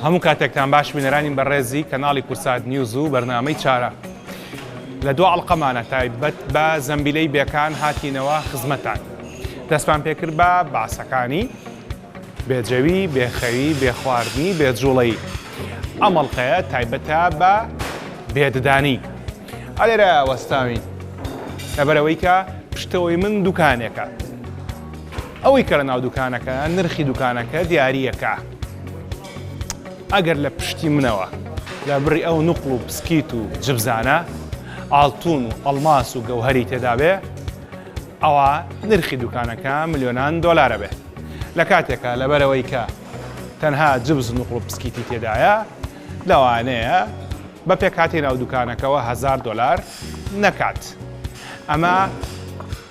هەموو کاتێکتان باش بینەرانی بەڕێزی کەناڵی کورسات نیوز و بەرنامەی چارە. لە دو ئەڵقەمانە تایبەت بە زەمبیلەی بێکان هاتینەوە خزمەتان. دەستمان پێکرد بە باسەکانی بێجەوی، بێخەوی، بێخواردنی، بێجوڵەیی. ئەم ئەڵقەیە تایبەتە بە بێددانی. ئەلێرە وەستاوین لەبەرئەوەی کە پشتەوەی من دوکانێکە. ئەوەی کە لە ناو دوکانەکە نرخی دوکانەکە دیارییەکە. ئەگەر لە پشتی منەوە لە بڕی ئەو نوقڵ و پسکیت و جبزانە ئاڵتون و ئەڵماس و گەوهەری تێدابێ ئەوا نرخی دوکانەکە ملیۆنان دۆلارە بێ لە کاتێکا لەبەرئەوەی کە تەنها جبز و نوقڵ و پسکیتی تێدایە لەوانەیە بە پێکهاتەی ناو دوکانەکەوە هەزار دۆلار نەکات. ئەمە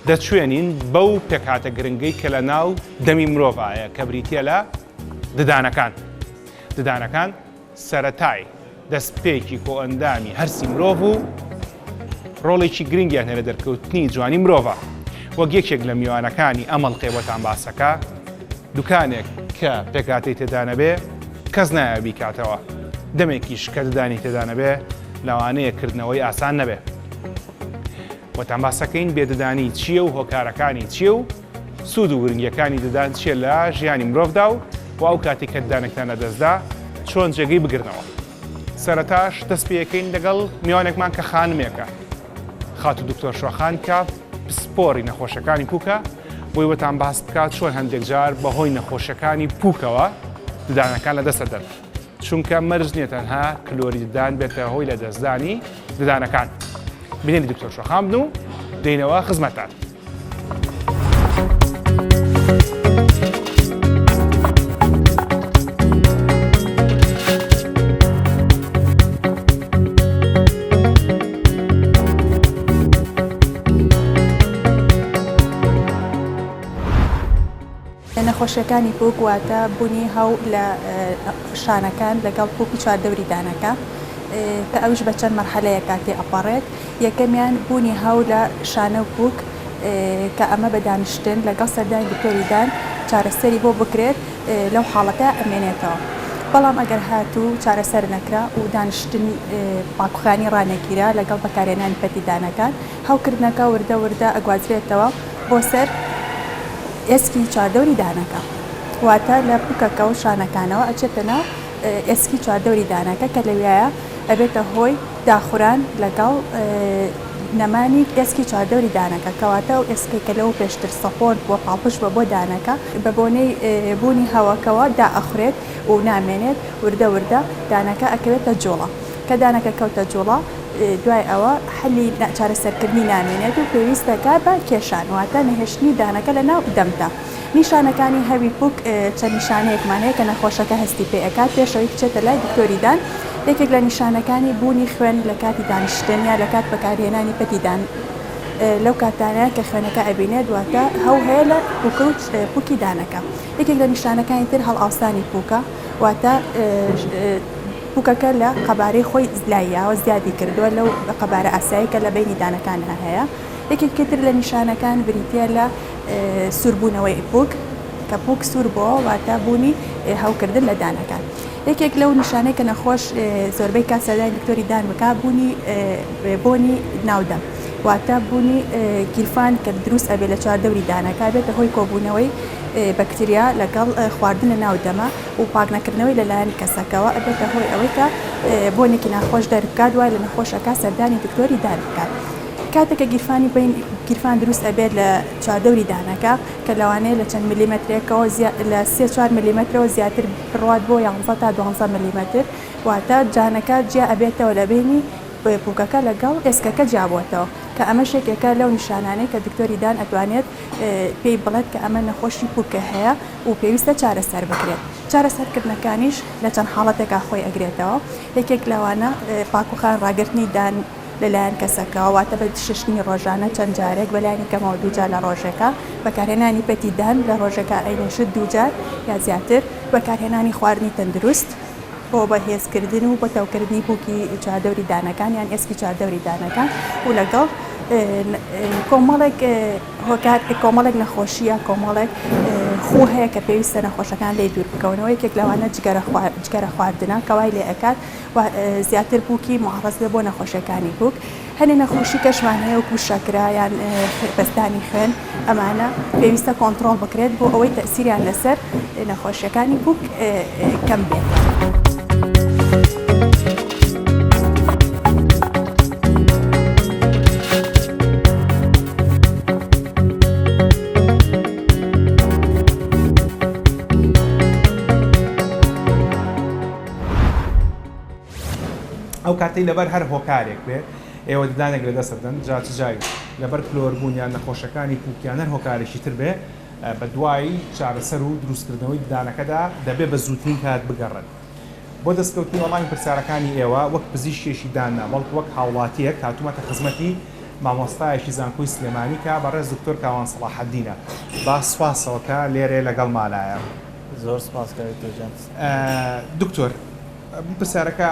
دەچوێنین بەو پێکهاتە گرنگەی کە لە ناو دەمی مرۆڤایە کە بریتییە لە ددانەکان. ددانەکان سەرەتای دەستپێکی کۆئەندامی هەرسی مرۆڤ و ڕۆڵێکی گرنگیان هەیە لە دەرکەوتنی جوانی مرۆڤە. وەک یەکێک لە میوانەکانی ئەم ئەڵقەیە بۆتان باسەکە، دوکانێک کە پێکهاتەی تێدا نەبێ کەس نایەوێ بیکاتەوە، دەمێکیش کە ددانی تێدا نەبێ لەوانەیە کردنەوەی ئاسان نەبێ. بۆتان باسەکەین بێ ددانی چییە و هۆکارەکانی چییە و سوود و گرنگیەکانی ددان چییە لە ژیانی مرۆڤدا و و ئەو کاتێک کە ددانێکتان لەدەستدا چۆن جێگەی بگرنەوە. سەرەتاش دەست پێیەکەین لەگەڵ میوانێکمان کە خانمێکە خاتوو دکتۆر شۆخان کە پسپۆڕی نەخۆشەکانی پوکە بۆی وتان باس بکات چۆن هەندێک جار بەهۆی نەخۆشەکانی پوکەوە ددانەکان لەدەست دەدەن چونکە مەرج نییە تەنها کلۆری ددان بێتە هۆی لەدەستدانی ددانەکان. بینەری دکتۆر شۆخان بن و دێینەوە خزمەتتان. نەخۆشیەکانی پوک واتە بونی هەو لە شانەکان لەگەڵ پوکی چواردەوری دانەکە کە ئەویش بە چەند مەرحەلەیەکا تێئەپەڕێت یەکەمیان بونی هەو لە شانە و پوک کە ئەمە بە دانیشتن لەگەڵ سەردانی دکتۆری دان چارەسەری بۆ بکرێت لەو حاڵەتە ئەمێنێتەوە بەڵام ئەگەر هاتوو چارەسەر نەکرا و دانیشتنی پاکوخانی ڕانەگیرا لەگەڵ بەکارهێنانی پەتی دانەکان هەوکردنەکە وردە وردە ئەگوازرێتەوە بۆ سەر ئێسکی چواردەوری دانەکە واتە لە پوکەکە و شانەکانەوە ئەچێتە ناو ئێسکی چواردەوری دانەکە کە لەویایە ئەبێتە هۆی داخوران لەگەڵ نەمانی ئێسکی چواردەوری دانەکە کەواتە ئەو ئێسکەی کە لەوە پێشتر support بووە پاڵپشت بووە بۆ دانەکە بە بۆنەی بوونی هەوەکەوە دائەخورێت و نامێنێت وردە وردە دانەکە ئەکەوێتە جوڵە کە دانەکە کەوتە جوڵە دوای ئەوە حەلی چارەسەرکردنی نامێنێت و پێویست دەکات بە کێشان واتە نەهێشتنی دانەکە لە ناو دەمدا. نیشانەکانی هەوی پوک چەند نیشانەیەکمان هەیە کە نەخۆشەکە هەستی پێ ئەکات پێش ئەوەی بچێتە لای دکتۆری دان، یەکێک لە نیشانەکانی بوونی خوێن لە کاتی دانیشتن یا لە کات بەکارهێنانی پەتی دان لەو کاتانەیە کە خوێنەکە ئەبینێت واتە هەو هەیە لە پوکە و پوکی دانەکە. یەکێک لە نیشانەکانی تر هەڵئاوسانی پوکە واتە پوکەکە لە قەبارەی خۆی لاییاوە زیادی کردووە لەو قەبارە ئاسایی کە لە بەینی دانەکاندا هەیە. یەکێکی تر لە نیشانەکان بریتییە لە سووربوونەوەی پوک، کە پوک سوور بۆوە واتە بوونی هەوکردن لە دانەکان. یەکێک لەو نیشانەی کە نەخۆش زۆربەی کات سەردانی دکتۆری دان بکات بوونی بۆنی ناو دەم واتە بوونی گیرفان کە دروست ئەبێت لە چواردەوری دانەکە بێتە هۆی کۆبوونەوەی بەکتریا لەگەڵ خواردن لە ناو دەمە و پاکنەکردنەوەی لەلایەن کەسەکەوە ئەبێتە هۆی ئەوەی کە بۆنێکی ناخۆش دەربکات وای لە نەخۆش ئەکات سەردانی دکتۆری دان بکات. کاتێک کە گیرفانی بین گیرفان دروست ئەبێت لە چواردەوری دانەکە کە لەوانەیە لە چەند ملیمەترێکەوە لە سێ چوار ملیمەترەوە زیاتر بڕوات بۆ یانزە تا دوانزە ملیمەتر واتە جانەکە جیا ئەبێتەوە لە بینی پوکەکە لەگەڵ ئێسکەکە جیابووەتەوە کە ئەمەش یەکێکە لەو نیشانانەی کە دکتۆری دان ئەتوانێت پێی بڵێت کە ئەمە نەخۆشی پوکە هەیە و پێویستە چارەسەر بکرێت. چارەسەرکردنەکانیش لە چەند حاڵەتێکا خۆی ئەگرێتەوە، یەکێک لەوانە پاکوخان ڕاگرتنی دان لەلایەن کەسەکەوە، واتە بە ششتنی ڕۆژانە چەند جارێک بەلایەنی کەمەوە دووجار لە ڕۆژێکا، بەکارهێنانی پەتی دان لە ڕۆژێکا ئەینێشت دووجار یا زیاتر، بەکارهێنانی خواردنی تەندروست بۆ بەهێزکردن و پتەوکردنی پوکی چواردەوری دانەکان یان ئێسکی چواردەوری دانەکان و لەگەڵ. کۆمەڵێک هۆکار کۆمەڵێک نەخۆشییە کۆمەڵێک خوو هەیە کە پێویستە نەخۆشەکان لێی دوور بکەونەوە یەکێک لەوانە جگەرە خواردنە کە وای لێ ئەکات و زیاتر پووکی معڕەز بێ بۆ نەخۆشیەکانی پووک هەنێ نەخۆشی کەشمان هەیە وەکو شەکرە یان پەستانی خوێن ئەمانە پێویستە کۆنتڕۆڵ بکرێت بۆ ئەوەی تەئسیریان لەسەر نەخۆشیەکانی پووک کەم بێت. ئەو کاتەی لەبەر هەر هۆکارێک بێ ئێوە ددانێک لەدەست دەدەن جا چ جای لەبەر کلۆربوون یان نەخۆشەکانی پووک یان هەر هۆکارێکی تر بێ بە دوای چارەسەر و دروستکردنەوەی ددانەکەدا دەبێ بە زووترین کات بگەڕێن بۆ دەستکەوتنی وەڵامی پرسیارەکانی ئێوە وەک پزیشکێکی دان نا بەڵکو وەک هاوڵاتیەک هاتوومەتە خزمەتی مامۆستایەکی زانکۆی سلێمانی کە بەڕێز دکتۆر کاوان سەڵاحەدینە با سوپاسەوە کە لێرەیە لەگەڵمانایە. زۆر سوپاس کاک دکتۆر گیان. دکتۆر من پرسیارەکە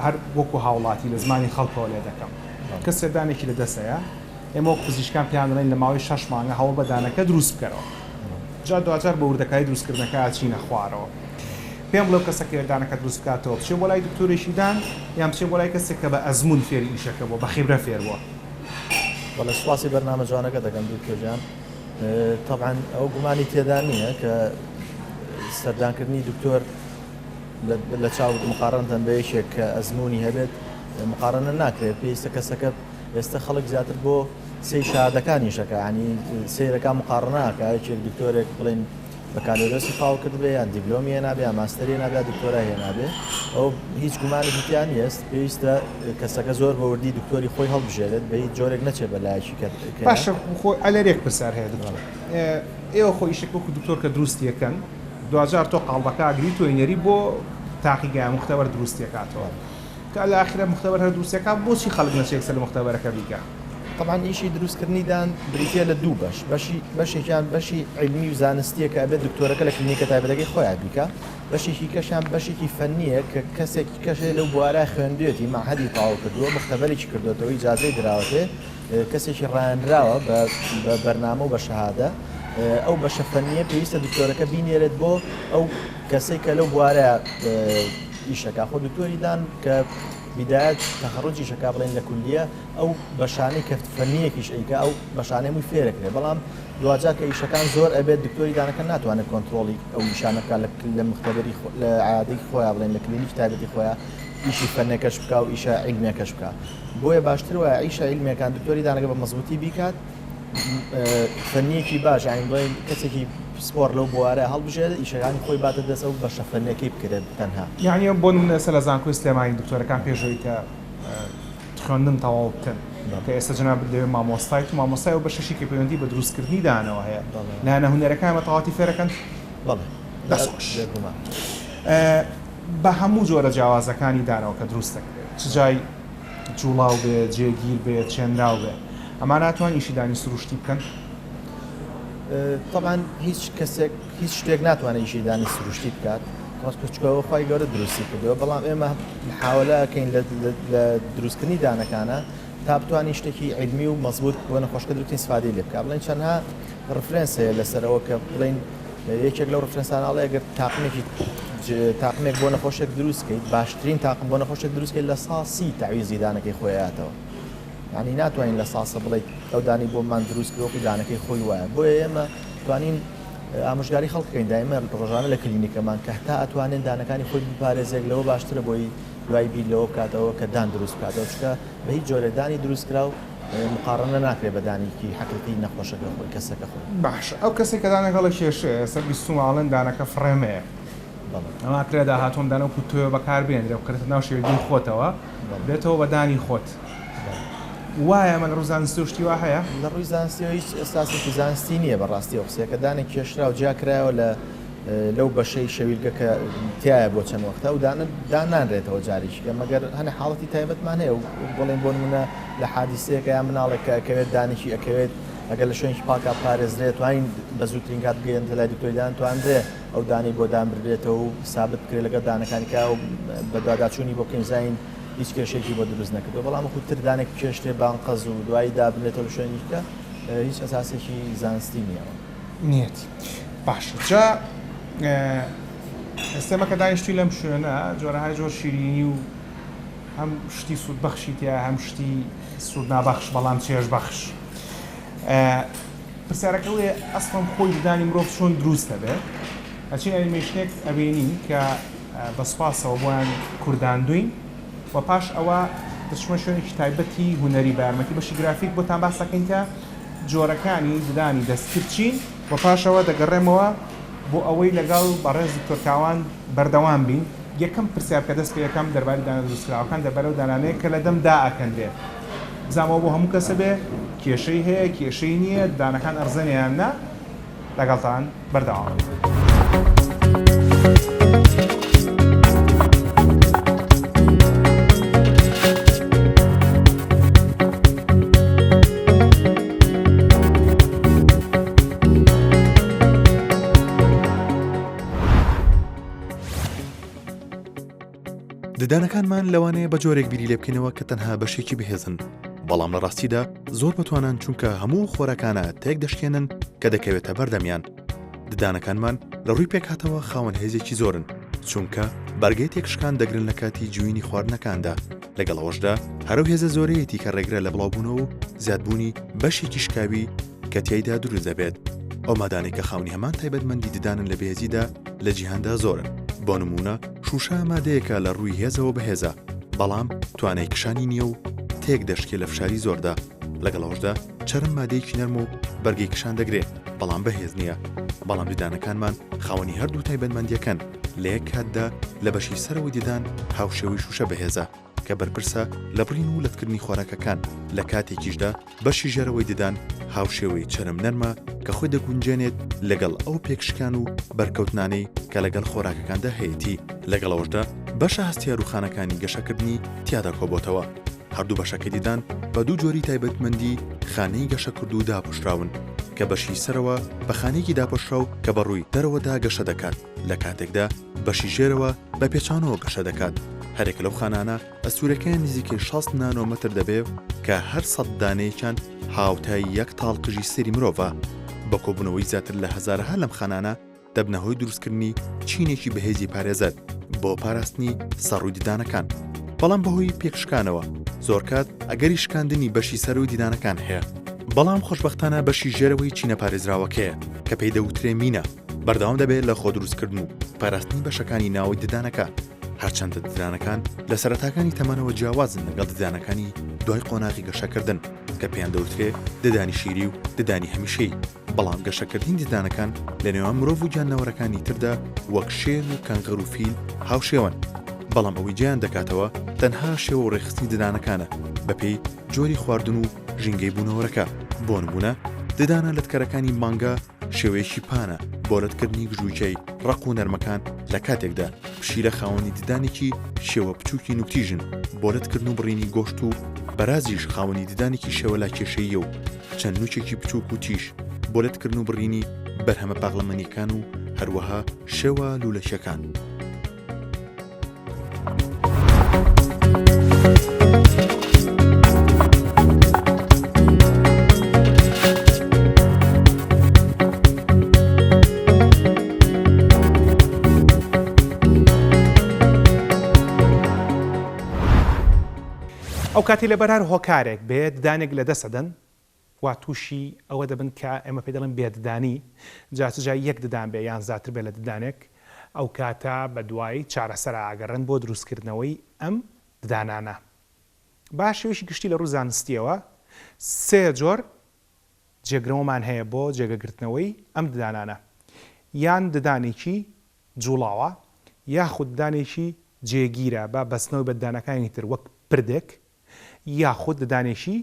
هەر وەکو هاوڵاتی لە زمانی خەڵکەوە لێ دەکەم کەسێ دانێکی لە دەست هەیە ئێمە وەک پزیشکان پێیان دەڵێین لە ماوەی شەش مانگە هەوڵ بە دانەکە دروست بکەرەوە جا دواجار بە وردەکاری دروستکردنەکە ئەچینە خوارەوە پێم بڵێ کەسە کە دانەکە دروست بکاتەوە بچێ بۆ لای دکتۆرێکی دان یان بچێ بۆ لای کەسێک کە بە ئەزموون فێری ئیشەکە بووە بە خیبرە فێر بووە؟ بەڵێ سوپاسی بەرنامە جوانەکە دەکەم دکتۆر گیان. تەبعەن ئەوە گومانی تێدا نییە کە سەردانکردنی دکتۆر لە چاو مقارنتەن بە یەکێک کە ئەزمموی هەبێت مقارنە ناکرێت پێویستە کەسەکە ئێستا خەڵک زیاتر بۆ سێ شادەکانی شەکە ینی سیرەکە مقارناکە یەکێک دکتۆرێک بڵین بەکالۆریۆسی تەواو کردبێ یان دیبلۆمی هێنابێ یان ماستەری هێنابێ یا دکتۆرای هێنابێ ئەو هیچ گومانێکی تیا نییە پێویستە کەسەکە زۆر بە وردی دکتۆری خۆی هەڵبژێرێت بە هیچ جۆرێک نەچێت بە لایەکی کە باشە خۆ ئەلەرێک پرسیار هەیە دکتۆر ئێوە خۆ ئیشێک وەکو دکتۆر کە دروستیەکەن دواجار تۆ قاڵبەکە ئەگری تۆ ئینێری بۆ تاقیگای مختبەر دروستیەکاتەوە کە الاخرە مختبەر هەر دروستیەکا بۆچی خەڵک نەچێ یەکسەر لە مختبەرەکە بیکا؟ تەبعەن ئیشی دروستکردنی دان بریتیە لە دوو بەش، بەشی بەشێکیان بەشی عیلمی و زانستیە کە ئەبێت دکتۆرەکە لە کلینیکە تایبەتەکەی خۆیا بیکا، بەشێکی کەشیان بەشێکی فەنیە کە کەسێکی کەش هەیە لەو بوارە خوێندویەتی مەعهەدی تەواو کردووە موختەبەرێکی کردۆتەوە ئیجازەی دراوەتێ کەسێکی ڕایەنراوە بە بە بەرنامە و بە شەهادە ئەو بەشە فەنیە پێویستە دکتۆرەکە بینێرێت بۆ ئەو کەسەی کە لەو بوارە ئیشەکا خۆ دکتۆری دان کە بیدایەت تەخەڕوجیش ئەکا بڵێن لە کولیە ئەو بەشانەی کە فەنیەکیش ئەیکا ئەو بەشانەی هەمووی فێرەکرێ بەڵام دواجار کە ئیشەکان زۆر ئەبێت دکتۆری دانەکە ناتوانێت کۆنترۆڵی ئەو ئیشانە بکات لە مختبەری لە عیادەی خۆیان بڵێن لە کلینیکی تایبەتی خۆیان ئیشی فەنەکەش بکا و ئیشە عیلمیەکەش بکا بۆیە باشتر وایە ئیشە عیلمیەکان دکتۆری دانەکە بە مەزبوتی بیکات فەنیەکی باش یانی بڵێن کەسێکی پسپۆڕ لەو بوارە هەڵبژێرێت ئیشەکانی خۆی باتە دەست ئەو بەشە فەنیەکەی بکرێت تەنها. یانی بۆ نمونە ئێستا لە زانکۆی سلێمانی دکتۆرەکان پێش ئەوەی کە خوێندن تەواو بکەن کە ئێستا جەنابت لەوێ مامۆستایت و مامۆستای ئەو بەشەشی کە پەیوەندی بە دروستکردنی دانەوە هەیە لایەنە هونەرەکان بە تەواوەتی فێرەکەن؟ بەڵێ دەست خۆش. بێگومان. بە هەموو جۆرە جیاوازەکانی دانەوە کە دروست دەکرێت چ جای جوڵاو بێ، جێگیر بێ، چێنراو بێ. ئەمان ناتوان ئیشی دانی سروشتی بکەن؟ تەبعەن هیچ کەسێک هیچ شتێک ناتوانێت ئیشی دانی سروشتی بکات چونکە ئەوە خوای گەورە دروستی کردووە بەڵام ئێمە محاولە ئەکەین لە دروستکردنی دانەکانە تا بتوانین شتێکی عیلمی و مەزبوط بۆ نەخۆشکە دروستکەین ئیستفادەی لێ بکات بڵێن چەندها reference هەیە لەسەر ئەوە کە بڵێن یەکێک لەو reference انە ئەڵێ ئەگەر تاقمێکی تاقمێک بۆ نەخۆشێک دروست کەیت باشترین تاقم بۆ نەخۆشێک دروست کەیت لە سا سی تەعویزی دانەکەی خۆی ئەیاتەوە یعنی ناتوانین لە ساسە بڵێیت ئەو دانەی بۆمان دروست کرد وەکو دانەکەی خۆی وایە بۆیە ئێمە توانین ئامۆژگاری خەڵک بکەین دایمە ڕۆژانە لە کلینیکەمان کە هەتا ئەتوانێن دانەکانی خۆی بپارێزێک لەوە باشترە بۆی دوای بیر لەوە بکاتەوە کە دان دروست بکاتەوە چونکە بە هیچ جۆرێک دانی دروستکراو مقاڕەنە ناکرێت بە دانێکی حەقیقی نەخۆشەکە خۆی کەسەکە خۆی. باشە ئەو کەسەی کە دانەکە هەڵەکێشێ ئێستا بیستومە ئەڵێن دانەکە فڕێ مەیە ئەمە ئەکرێ داهاتوو ئەم دانە وەکو تۆوێ بەکار بێنرێ بخرێتە ناو شێلگیری خۆتەوە بێتەوە بە دانی خۆت وایە ئەمە لە ڕووی زانستیەوە شتی وا هەیە؟ لە ڕووی زانستیەوە هیچ ئەساسێکی زانستی نییە بەڕاستی ئەو قسەیە کە دانێک کێشراو جیا کرایەوە لە لەو بەشەی شەویلگە کە تیایە بۆ چەند وەختە ئەو دانە دانانرێتەوە جارێکی کە مەگەر هەنێ حاڵەتی تایبەتمان هەیە و بڵێن بۆ نمونە لە حادیسەیەکە یا مناڵێک کە ئەکەوێت دانێکی ئەکەوێت ئەگەر لە شوێنێکی پاکا پارێزرێت توانین بە زووترین کات بگەیەنرێتە لای دکتۆری دان توانرێ ئەو دانەی بۆ دان برێتەوە و سابت بکرێت لەگەڵ دانەکانی کە ئەو بەدواداچوونی بۆ بکەین بزانین. هیچ کێشەیەکی بۆ دروست نەکردووە، بەڵام وەکو تر دانێک بکێشرێ بانقەز و دوایی دابنرێتەوە لە شوێنی دیکە هیچ ئەساسێکی زانستی نییە ئەوە. نیەتی باشە جا ئێستا ئێمە کە دانیشتووین لەم شوێنە جۆرەهای جۆر شیرینی و هەم شتی سوودبەخشی تیا هەم شتی سوودنابەخش بەڵام چێژبەخش پرسیارەکە ئەوەیە ئەسڵەن خۆی ددانی مرۆڤ چۆن دروست دەبێت ئەچین ئەنیمەیشنێک ئەبینین کە بە سوپاسەوە بۆیان کورداندوین و پاش ئەوە دەچمە شوێنێکی تایبەتی هونەری بە یارمەتی بەشی گرافیک بۆتان باس دەکەین کە جۆرەکانی ددانی دەستکرد چین و پاشەوە دەگەڕێمەوە بۆ ئەوەی لەگەڵ بەڕێز دکتۆر کاوان بەردەوام بین یەکەم پرسیار کە دەست پێ ئەکەم دەربارەی دانە دروستکراوەکان دەربارەی ئەو دانانەیە کە لە دەم دائەکەندرێ بزانم ئەوە بۆ هەموو کەسە بێ کێشەی هەیە کێشەی نییە ددانەکان ئەڕزێنێ یان نا لەگەڵتان بەردەوامم. ددانەکانمان لەوانەیە بە جۆرێک بیری لێ بکەینەوە کە تەنها بەشێکی بەهێزن، بەڵام لە ڕاستیدا زۆر بەتوانان چونکە هەموو خۆراکانە تێک دەشکێنن کە دەکەوێتە بەردەمیان. ددانەکانمان لە ڕووی پێکهاتەوە خاوەن هێزێکی زۆرن چونکە بەرگەی تێکشکان دەگرن لە کاتی جوینی خواردنەکاندا، لەگەڵ ئەوەشدا هەر ئەو هێزە زۆرەیەتی کە ڕێگرە لە بڵاوبوونەوە و زیادبوونی بەشێکی شکاوی کە تیایدا دروست دەبێت. ئەو مادانەی کە خاوەنی هەمان تایبەتمەندی ددانن لە بەهێزیدا لە جیهاندا زۆرن، بۆ نموونە شووشە مادەیەکە لە ڕووی هێزەوە بەهێزە بەڵام توانای کشانی نییە و تێک دەشکێ لە فشاری زۆردا، لەگەڵ ئەوەشدا چەرم مادەیەکی نەرمە و بەرگەی کشان دەگرێ بەڵام بەهێز نییە، بەڵام ددانەکانمان خاوەنی هەردوو تایبەتمەندییەکەن لە یەک کاتدا لە بەشی سەرەوەی ددان هاوشێوەی شووشە بەهێزە کە بەرپرسە لە بڕین و لەتکردنی خۆراکەکان، لە کاتێکیشدا بەشی ژێرەوەی ددان هاوشێوەی چەرم نەرمە کە خۆی دەگونجێنێت لەگەڵ ئەو پێکشکان و بەرکەوتنانەی کە لەگەڵ خۆراکەکاندا هەیەتی، لەگەڵ ئەوەشدا بەشە هەستیار و خانەکانی گەشەکردنی تیادا کۆبۆتەوە. هەردوو بەشەکەی ددان بە دوو جۆری تایبەتمەندی خانەی گەشەکردوو داپۆشراون کە بەشی سەرەوە بە خانەیەکی داپۆشراو کە بە ڕووی دەرەوەدا گەشە دەکات لە کاتێکدا بەشی ژێرەوە بە پێچانەوە گەشە دەکات هەرێک لەو خانانە ئەستوورەکەیان نزیکەی 60 نانۆمەتر دەبێ کە هەر سەد دانەیەکیان هاوتای یەک تاڵ قژی سەری مرۆڤە بە کۆبوونەوەی زیاتر لە هەزارەها لەم خانانە دەبنە هۆی دروستکردنی چینێکی بەهێزی پارێزەر بۆ پاراستنی سەڕووی ددانەکان بەڵام بەهۆی پێکشکانەوە زۆرکات ئەگەری شکاندنی بەشی سەروی ددانەکان هەیە بەڵام خۆشببختانە بەشی ژێرەوەی چینە پارێزراوەکەیە کە پێی دەوترێ مینە بەردەوام دەبێت لە خۆدروستکردن و پاراستنی بەشەکانی ناوەی ددانەکە هەرچەندە ددانەکان لە سەرەتاکانی تەمەنەوە جیاوازن لەگەڵ ددانەکانی دوای قۆناغی گەشەکردن کە پێیان دەوترێ ددانی شیری و ددانی هەمیشەیی بەڵام گەشەکردنی ددانەکان لە نێوان مرۆڤ و گیانلەوەرەکانی تردا وەک شێر و کەنغەر و فیل هاوشێوەن، بەڵام ئەوەی جیایان دەکاتەوە تەنها شێوە و ڕێکخستنی ددانەکانە بەپێی جۆری خواردن و ژینگەی بوونەوەرەکە، بۆ نموونە ددانە لەتکەرەکانی مانگا شێوەیەکی پانە بۆ لەتکردنی گژوگیای ڕەق و نەرمەکان لە کاتێکدا پشیلە خاوەنی ددانێکی شێوە بچووکی نوکتیژن بۆ لەتکردن و بڕینی گۆشت و بەرازیش خاوەنی ددانێکی شێوە لاکێشەییە و چەند نووکێکی بچووک و تیژ بۆ لەتکردن و بڕینی بەرهەمە پاقلەمەنییەکان و هەروەها شێوە لوولەکییەکان. ئەو کاتەی لەبەر هەر هۆکارێک بێ ددانێک لەدەست ئەدەن وا تووشی ئەوە دەبن کە ئێمە پێی دەڵێن بێددانی، جا چ جا یەک ددان بێ یان زیاتر بێ لە ددانێک، ئەو کاتە بە دوای چارەسەرا ئەگەڕێن بۆ دروستکردنەوەی ئەم ددانانە. با شێوەیەکی گشتی لە ڕووی زانستییەوە سێ جۆر جێگرەوەمان هەیە بۆ جێگەگرتنەوەی ئەم ددانانە، یان ددانێکی جوڵاوە یاخود ددانێکی جێگیرە بە بەستنەوەی بە ددانەکانی تر وەک پردێک یاخود ددانێکی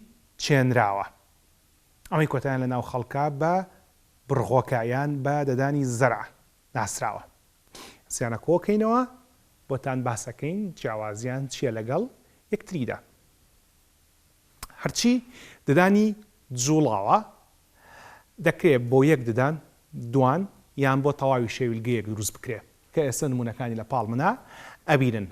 چێنراوە. ئەمەی کۆتایان لە ناو خەڵکا بە بڕغۆکە یان بە ددانی زەرع ناسراوە. سیانە کۆکەینەوە بۆتان باسەکەین جیاوازیان چیە لەگەڵ یەکتریدا. هەرچی ددانی جوڵاوە دەکرێ بۆ یەک ددان، دوان یان بۆ تەواوی شێویلگەیەک دروست بکرێ کە ئێستا نموونەکانی لە پاڵ منا ئەبینن.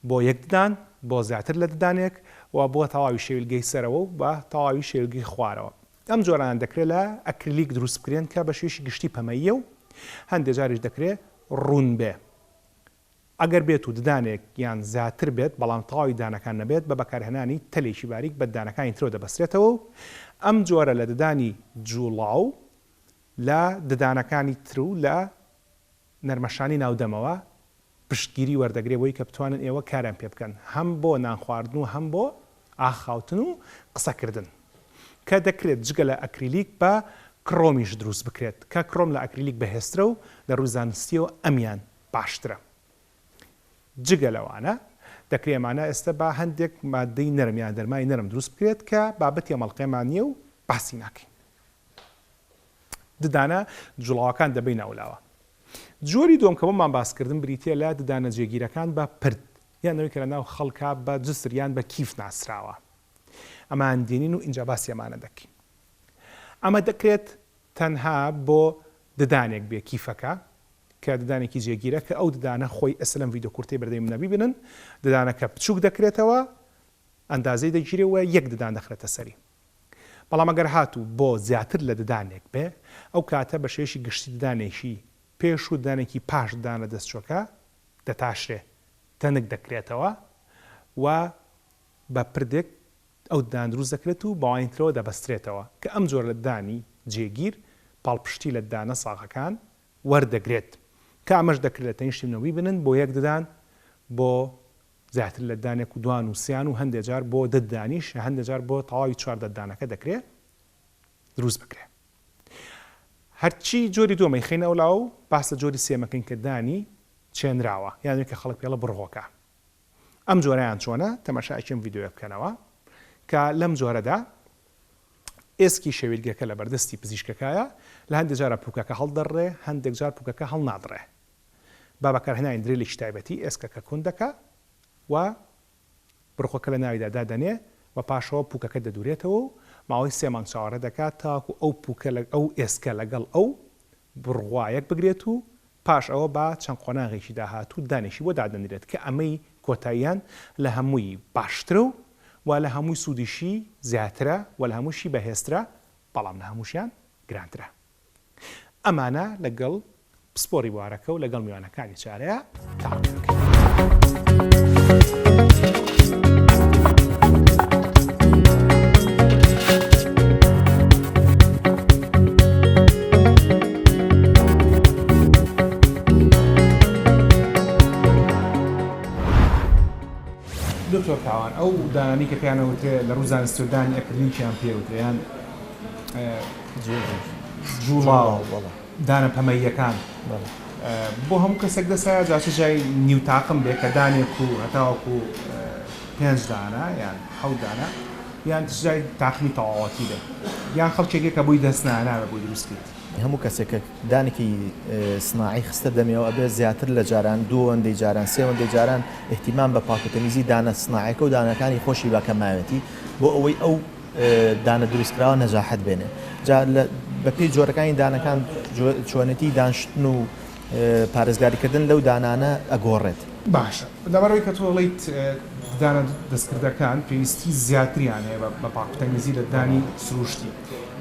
بۆ یەک ددان، بۆ زیاتر لە ددانێک و بۆ تەواوی شێویلگەی سەرەوە و بە تەواوی شێویلگەی خوارەوە. ئەم جۆرانە دەکرێت لە ئەکریلیک دروست بکرێن کە بە شێوەیەکی گشتی پەمەییە و هەندێ جاریش دەکرێت ڕوون بێ. ئەگەر بێت و ددانێک یان زیاتر بێت بەڵام تەواوی ددانەکان نەبێت بە بەکارهێنانی تەلێکی باریک بە ددانەکانی ترەوە دەبەسترێتەوە و ئەم جۆرە لە ددانی جوڵاو لە ددانەکانی تر و لە نەرمەشانی ناو دەمەوە پشتگیری وەردەگرێ بۆی کە بتوانن ئێوە کاریان پێ بکەن هەم بۆ نان خواردن و هەم بۆ ئاخاوتن و قسە کردن کە دەکرێت جگە لە ئەکریلیک بە کڕۆمیش دروست بکرێت کە کڕۆم لە ئەکریلیک بەهێزترە و لە ڕووی زانستیەوە ئەمیان باشترە جگە لەوانە دەکرێ ئەمانە ئێستا بە هەندێک مادەی نەرم یان دەرمانی نەرم دروست بکرێت کە بابەتی ئەمەڵقەیەمان نییە و باسی ناکەین. ددانە جوڵاوەکان دەبەینە ئەولاوە. جۆری دووەم کە بۆمان باس کردن بریتییە لە ددانە جێگیرەکان بە پرد یان ئەوەی کە لەناو خەڵکا بە جسر یان بە کیف ناسراوە. ئەمان دێنین و ئینجا باسی ئەمانە دەکەین. ئەمە دەکرێت تەنها بۆ ددانێک بێ کیفەکە کە ددانێکی جێگیرە کە ئەو ددانە خۆی ئێستا لەم ڤیدیۆ کورتەی بەردەمی منە بیبینن ددانەکە بچووک دەکرێتەوە ئەندازەی دەگیرێ و یەک ددان دەخرێتە سەری. بەڵام ئەگەر هاتوو بۆ زیاتر لە ددانێک بێ ئەو کاتە بە شێوەیەکی گشتی ددانێکی پێش و ددانێکی پاش ددانە دەستچووەکە دەتاشرێ تەنک دەکرێتەوە و بە پردێک ئەو ددان دروست دەکرێت و بەوانی ترەوە دەبەسترێتەوە کە ئەم جۆرە لە ددانی جێگیر پاڵپشتی لە ددانە ساغەکان وەردەگرێت کە ئەمەش دەکرێت لە تەنیشتی منەوە بیبنن بۆ یەک ددان بۆ زیاتر لە ددانێک و دوان و سیان و هەندێ جار بۆ دە ددانیش یا هەندێ جار بۆ تەواوی 14 ددانەکە دەکرێ دروست بکرێ. هەرچی جۆری دووەمە ئەیخەینە ئەولاوە و باس لە جۆری سێیەمەکەین کە دانی چێنراوە یان ئەوەی کە خەڵک پێڵە بڕغۆکە. ئەم جۆرەیان چۆنە؟ تەماشایەکی ئەم ڤیدیۆیە بکەنەوە کە لەم جۆرەدا ئێسکی شەویلگەکە لە بەردەستی پزیشکەکایە، لە هەندێک جارا پوکەکە هەڵدەڕێ، هەندێک جار پوکەکە هەڵنادڕێ. بە بەکارهێنانی درێلێکی تایبەتی ئێسکەکە کون دەکا و بڕقۆکە لە ناویدا دادەنێ و پاشەوە پوکەکە دەدورێتەوە و ماوەی سێ مانگ چاوەڕێ دەکات تاوەکو ئەو پوکە ئەو ئێسکە لەگەڵ ئەو بڕغوە یەک بگرێت و پاش ئەوە بە چەند قۆناغێکی داهاتوو دانێکی بۆ دادەنرێت کە ئەمەی کۆتاییان لە هەمووی باشترە و و لە هەمووی سوودیشی زیاترە و لە هەمووشی بەهێزترە بەڵام لە هەمووشیان گرانترە. ئەمانە لەگەڵ پسپۆری بوارەکە و لەگەڵ میوانەکانی چارەیە تاقی بکەین. دکتۆر کاوان ئەو دانانی کە پێیان ئەوترێ لە ڕوو زانستیەوە دانی ئەکرلیکیان پێ وترێ یان جوڵاو دانە پەمەییەکان بۆ هەموو کەسێک دەسایە جا چ جای نیو تاقم بێ کە دانێک و هەتاوەکو پێنج دانە یان حەوت دانە یان چ جای تاقمی تەواوەتی بێ یان خەڵکێکێ کە بۆی دەست نایە نابێ بۆی دروست کەیت. هەموو کەسێک کە دانێکی سناعی خستە دەمیەوە ئەبێ زیاتر لە جاران دووەندەی جاران سێوەندەی جاران ئیهتیمام بە پاک و تەمیزی دانە سناعەکە و دانەکانی خۆشی با کە ماوێتی بۆ ئەوەی ئەو دانە دروستکراوە نەجاحەت بێنێ جا بەپێی جۆرەکانی دانەکان چۆنێتی دانشتن و پارێزگاریکردن لەو دانانە ئەگۆڕێت. باشە لەبەرئەوەی کە تۆ ئەڵێیت ددانە دەستکردەکان پێویستی زیاتریان هەیە بە پاکوتەمیزی لە ددانی سروشتی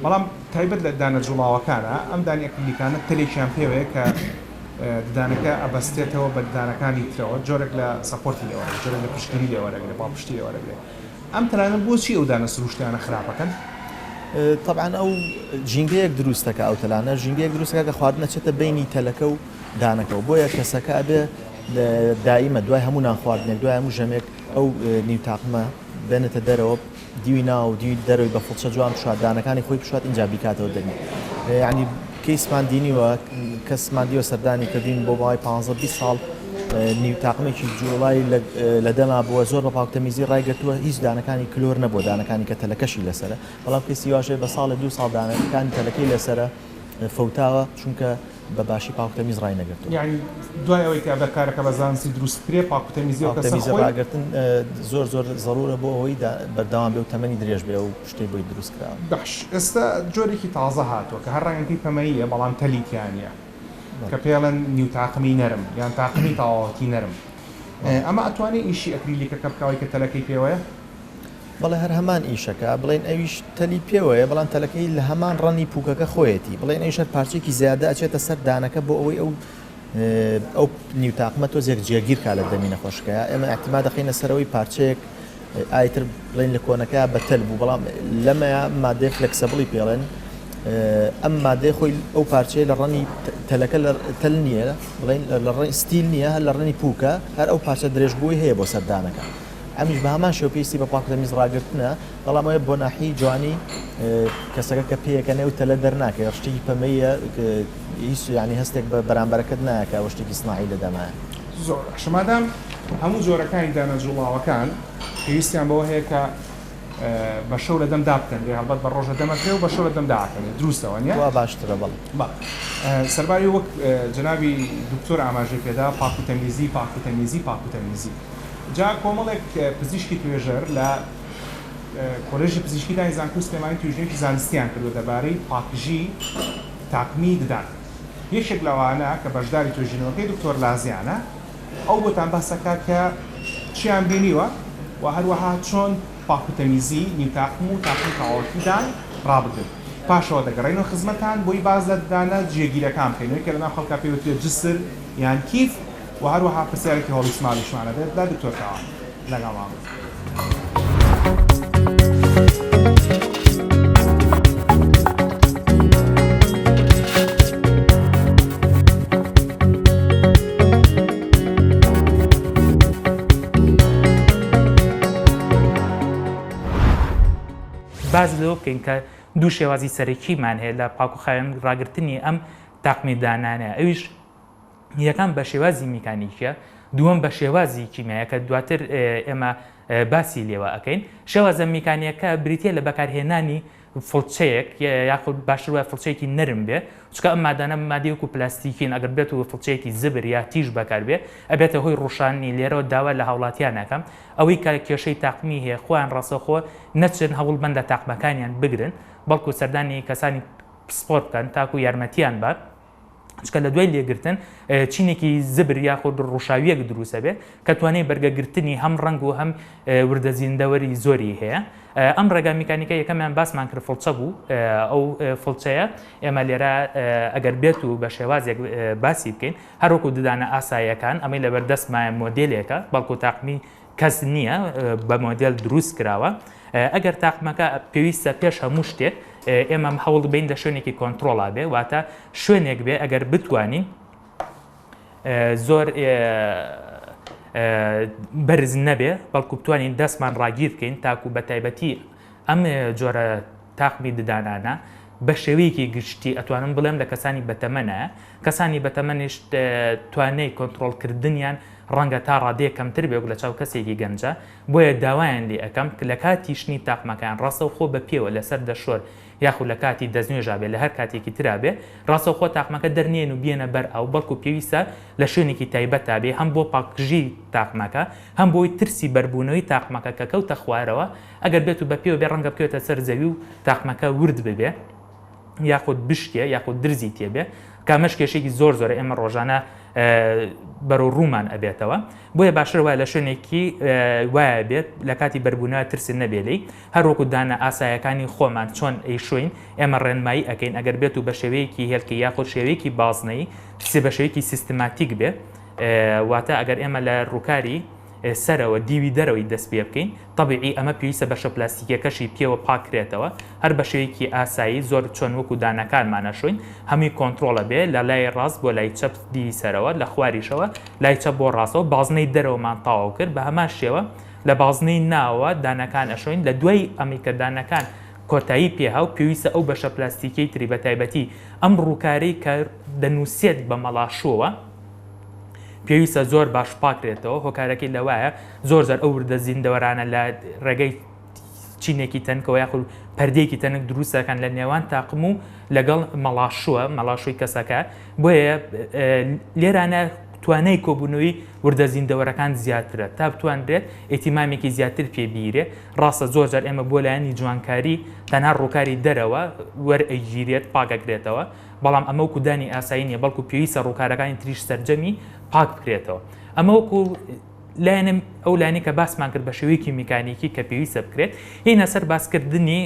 بەڵام تایبەت لە ددانە جوڵاوەکانە ئەم دانی ئەکریلیکانە تەلێکیان پێوەیە کە ددانەکە ئەبەستێتەوە بە ددانەکانی ترەوە جۆرێک لە support ی لێوەرەگرێت جۆرێک لە پشتگیری لێوەرەگرێت پاڵپشتی لێوەرەگرێت ئەم تەلانە بۆچی ئەو دانە سروشتیانە خراپەکەن؟ تەبعەن ئەو ژینگەیەک دروست دەکا ئەو تەلانە ژینگەیەک دروست دەکا کە خواردن ئەچێتە بەینی تەلەکە و دانەکەوە بۆیە کەسەکە ئەبێ دائیمە دوای هەموو نان خواردنێک دوای هەموو ژەمێک ئەو نیو تاقمە بێنێتە دەرەوە دیوی ناو و دیوی دەرەوەی بە فڵچە جوان بشوات دانەکانی خۆی بشوات ئینجا بیکاتەوە دەمی یعنی کەیسمان دینیوە کەسمان دیوە سەردانی کردین بۆ ماوەی 15 20 ساڵ نیو تاقمێکی جوڵای لە دەما بووە زۆر بە پاکتەمیزی ڕایگرتووە هیچ دانەکانی کلۆر نەبووە دانەکانی کە تەلەکەشی لەسەرە بەڵام کەسی واشەیە بە ساڵێ دوو ساڵ دانەکانی تەلەکەی لەسەرە فەوتاوە چونکە بە باشی پاکوتەمیز ڕاینەگرتووە. یەعنی دوای ئەوەی کە بە کارەکە بە زانستی دروست بکرێ پاکوتەمیزی ئەو کەسە پاکوتەمیزی خۆی. ڕاگرتن زۆر زۆر زەرورە بۆ ئەوەی بەردەوام بێ و تەمەنی درێژ بێ ئەو شتەی بۆی دروست کراوە. باش ئێستا جۆرێکی تازە هاتووە کە هەر ڕەنگەکەی پەمەییە بەڵام تەلی تیا نییە کە پێی ئەڵێن نیو تاقمی نەرم یان تاقمی تەواوەتی نەرم. ئەمە ئەتوانێ ئیشی ئەکریلیکەکە بکا ئەوەی کە تەلەکەی پێوەیە؟ بەڵێ هەر هەمان ئیشەکە، بڵێین ئەویش تەلی پێوەیە بەڵام تەلەکەی لە هەمان ڕەنی پوکەکە خۆیەتی، بڵێین ئەویش هەر پارچەیەکی زیادە ئەچێتە سەر دانەکە بۆ ئەوەی ئەو ئەو نیو تاقمە تۆزێک جێگیر کا لە دەمی نەخۆشەکەیا، ئێمە ئیعتیماد ئەخەینە سەر ئەوەی پارچەیەک ئایتر بڵێین لە کۆنەکەیا بە تەل بوو بەڵام لەمەیا مادەی flexible ی پێڵێن ئەم مادەی خۆی ئەو پارچەیە لە ڕەنی تەلەکە لە تەل نییە بڵێن لە ڕەنی ستیل نییە هەر لە ڕەنی پوکە هەر ئەو پارچە درێژبووی هەیە بۆ سەردانەکە ئەمیش بە هەمان شێوە پێویستی بە پاک تەمیز ڕاگرتنە بەڵام ئەوەیە بۆ ناحیەی جوانی کەسەکە کە پێیەکەنێ و تەلە دەرناکەوێت شتێکی پەمەییە هیچ یانی هەستێک بە بەرامبەرەکەت نایە کە ئەوە شتێکی سناعی لە دەمایە. زۆر باشە مادام هەموو جۆرەکانی دانە جوڵاوەکان پێویستیان بەوە هەیە کە بە شەو لە دەم دابکەنرێ هەڵبەت بە ڕۆژ لە دەم ئەکرێ و بە شەو لە دەم دائەکەنرێ دروستە وانیە؟ وا باشترە بەڵێ. بەڵێ سەرباری وەک جەنابی دکتۆر ئاماژەی پێدا پاک و تەمیزی پاک و تەمیزی پاک و تەمیزی جا کۆمەڵێک پزیشکی توێژەر لە کۆلێژی پزیشکی دانی زانکۆی سلێمانی توێژینەوەیەکی زانستیان کردووە دەربارەی پاکژی تاقمی ددان. یەکێک لەوانە کە بەشداری توێژینەوەکەی دکتۆر لازیانە، ئەو بۆتان باس ئەکات کە چیان بینیوە و هەروەها چۆن پاک و تەمیزی نیو تاقم و تاقمی تەواوەتی دان ڕابگرن. پاشەوە دەگەڕێینەوە خزمەتان بۆی باس لە ددانە جێگیرەکان بکەین، ئەوەی کە لەناو خەڵکا پێی وترێت جسر یان کیف و هەروەها پرسیارێکی هۆڵی سمالیشمان ئەبێت لە دکتۆر کاوە. لەگەڵمان بن. باس لەوە بکەین کە دوو شێوازی سەرەکیمان هەیە لە پاک و خاوێن ڕاگرتنی ئەم تاقمی دانانە ئەویش یەکەم بە شێوازی میکانیکیە دووەم بە شێوازی کیمیایە کە دواتر ئێمە باسی لێوە ئەکەین شێوازە میکانیەکە بریتە لە بەکارهێنانی فڵچەیەک یاخود باشتر وایە فڵچەیەکی نەرم بێ چونکە ئەم مادانە مادەی وەکو پلاستیکین ئەگەر بێت و فڵچەیەکی زبر یا تیژ بەکار بێ ئەبێتە هۆی ڕوشاننی لێرەوە داوا لە هاوڵاتیان ئەکەم ئەوەی کە کێشەی تاقمی هەیە خۆیان ڕاستەوخۆ نەچن هەوڵ بەن لە تاقمەکانیان بگرن بەڵکو سەردانی کەسانی پسپۆر بکەن تاکو یارمەتیان بات چونکە لە دوای لێگرتن چینێکی زبر یاخود ڕوشاویەک دروستە بێت کە توانای بەرگەگرتنی هەم ڕەنگ و هەم وردە زیندەوەری زۆری هەیە ئەم ڕێگا میکانیکە یەکەمیان باسمان کرد فڵچە بوو ئەو فڵچەیە ئێمە لێرە ئەگەر بێت و بە شێوازێک باسی بکەین هەروەکو ددانە ئاساییەکان ئەمەی لەبەر دەستمایە مۆدێلێکە بەڵکو تاقمی کەس نییە بە مۆدێل دروست کراوە ئەگەر تاقمەکە پێویستە پێش هەموو شتێک ئێمە هەوڵ بین لە شوێنێکی کۆنتترۆڵا بێ واتە شوێنێک بێ ئەگەر بتوانین زۆر بەرز نەبێ بەڵکو بتوانین دەستمان ڕاگیر بکەین تاکو بە تایبەتی ئەم جۆرە تاقمی ددانانە بە شێوەیەکی گشتی ئەتوانم بڵێم لە کەسانی بەتەمەنە کەسانی بەتەمەنیش توانای کۆنتترۆلکردنیان ڕەنگە تا ڕادەیەک کەمتر بێ لە چاو کەسێکی گەنجە بۆیە داوایان لێ ئەکەم لە کاتی شتنی تاقمەکان ڕاستەوخۆ بە پێوە لەسەر دەشۆر یاخود لە کاتی دەستنوێژا بێ لە هەر کاتێکی ترا بێ ڕاستەوخۆ تاقمەکە دەرنێن و بیەنە بەر ئاو بەڵکو پێویستە لە شوێنێکی تایبەتا بێ هەم بۆ پاکژی تاقمەکە هەم بۆی ترسی بەربوونەوەی تاقمەکە کە کەوتە خوارەوە ئەگەر بێت و بە پێوە بێ ڕەنگە بکەوێتە سەر زەوی و تاقمەکە ورد ببێ یاخود بشکێ یاخود درزی تێبێ کە ئەمەش کێشێکی زۆر زۆرە ئێمە ڕۆژانە بەرەو ڕوومان ئەبێتەوە بۆیە باشتر وایە لە شوێنێکی وایە بێت لە کاتی بەربوونەوە ترسن نەبێ لێی هەروەکو دانە ئاسایەکانی خۆمان چۆن ئەیشۆین ئێمە ڕێنمایی ئەکەین ئەگەر بێت و بە شێوەیەکی هێلکە یاخود شێوەیەکی بازنەی بە شێوەیەکی سیستماتیک بێ واتە ئەگەر ئێمە لە ڕووکاری سەرەوە دیوی دەرەوەی دەست پێ بکەین تەبیعی ئەمە پێویستە بەشە پلاستیکیەکەشی پێوە پاک کرێتەوە هەر بە شێوەیەکی ئاسایی زۆر چۆن وەکو دانەکانمان ئەشۆین هەمووی کۆنتڕۆڵە بێ لە لای ڕاست بۆ لای چەپ دیوی سەرەوە لە خواریشەوە لای چەپ بۆ ڕاستەوە بازنەی دەرەوەمان تەواو کرد بە هەمان شێوە لە بازنەی ناوە دانەکان ئەشۆین لە دوای ئەمەی کە دانەکان کۆتایی پێها و پێویستە ئەو بەشە پلاستیکیەی تری بە تایبەتی ئەم ڕووکارەی کە دەنووسێت بە مەڵاشۆوە پێویستە زۆر باش پاکرێتەوە هۆکارەکەی لەوایە زۆر جار ئەو وردە زیندەوەرانە لە ڕێگەی چینێکی تەنکەوە یاخود پەردەیەکی تەنک دروستەکەن لە نێوان تاقم و لەگەڵ مەڵاشووە مەڵاشووی کەسەکە بۆیە لێرانە توانای کۆبوونەوەی وردە زیندەوەرەکان زیاترە تا بتوانرێت ئیتیمامێکی زیاتر پێ بیرێ ڕاستە زۆر جار ئێمە بۆ لایەنی جوانکاری تەنها ڕووکاری دەرەوە وەرئەگیرێت پاکەکرێتەوە بەڵام ئەمە وەکو دانی ئاسایی نیە بەڵکو پێویستە ڕووکارەکانی تریش سەرجەمی پاک بکرێتەوە ئەمە وەکو. لایەنە ئەو لایەنەی کە باسمان کرد بە شێوەیەکی میکانیکی کە پێویستە بکرێت هینە سەر باسکردنی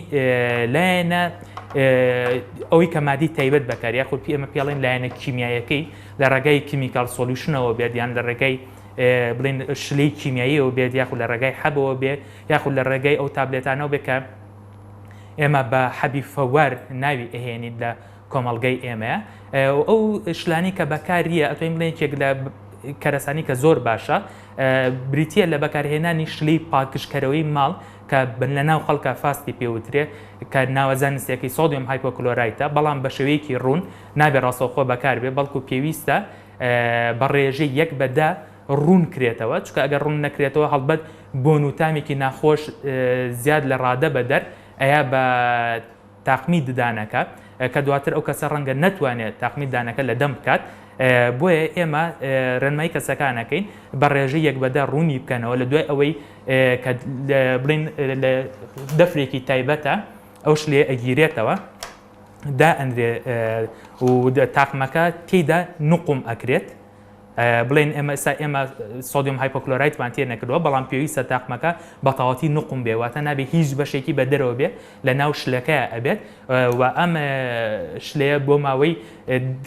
لایەنە ئەوەی کە مادی تایبەت بەکار یاخود پێ ئێمە پێڵێن لایەنە کیمیایەکەی لە ڕێگای chemical solution ەوە بێت یان لە ڕێگای بڵێن شلەی کیمیاییەوە بێت یاخود لە ڕێگای حەبەوە بێت یاخود لە ڕێگای ئەو تابلێتانەوە بێت کە ئێمە بە حەبی فەوار ناوی ئەهێنین لە کۆمەڵگەی ئێمەیە ئەو شلانی کە بەکاریە ئەتوانین بڵێن یەکێک لە کەرەسانی کە زۆر باشە بریتە لە بەکارهێنانی شلەی پاکژکەرەوەی ماڵ کە لە ناو خەڵکە فاستی پێوترێ کە ناوە زانستیەکەی sodium hypochlorite ە بەڵام بە شێوەیەکی ڕوون نابێ ڕاستەوخۆ بەکاربێ بەڵکو پێویستە بە ڕێژەی یەک بە دە ڕوون کرێتەوە چونکە ئەگەر ڕوون نەکرێتەوە هەڵبەت بۆن و تامێکی ناخۆش زیاد لە ڕادە بەدەر ئەیا بە تاقمی ددانەکە کە دواتر ئەو کەسە ڕەنگە نەتوانێت تاقمی ددانەکە لە دەم بکات بۆیە ئێمە ڕێنمایی کەسەکان ئەکەین بە ڕێژەی یەک بە دە ڕوونی بکەنەوە لە دوای ئەوەی کە بڵین لە دەفرێکی تایبەتە ئەو شلەیە ئەگیرێتەوە دائەنرێ و تاقمەکە تێیدا نوقم ئەکرێت بڵێن ئێمە ئێستا ئێمە sodium hypochlorite مان تێ نەکردووە بەڵام پێویستە تاقمەکە بە تەواوەتی نوقم بێ واتە نابێ هیچ بەشێکی بە دەرەوە بێ لە ناو شلەکە ئەبێت و ئەم شلەیە بۆ ماوەی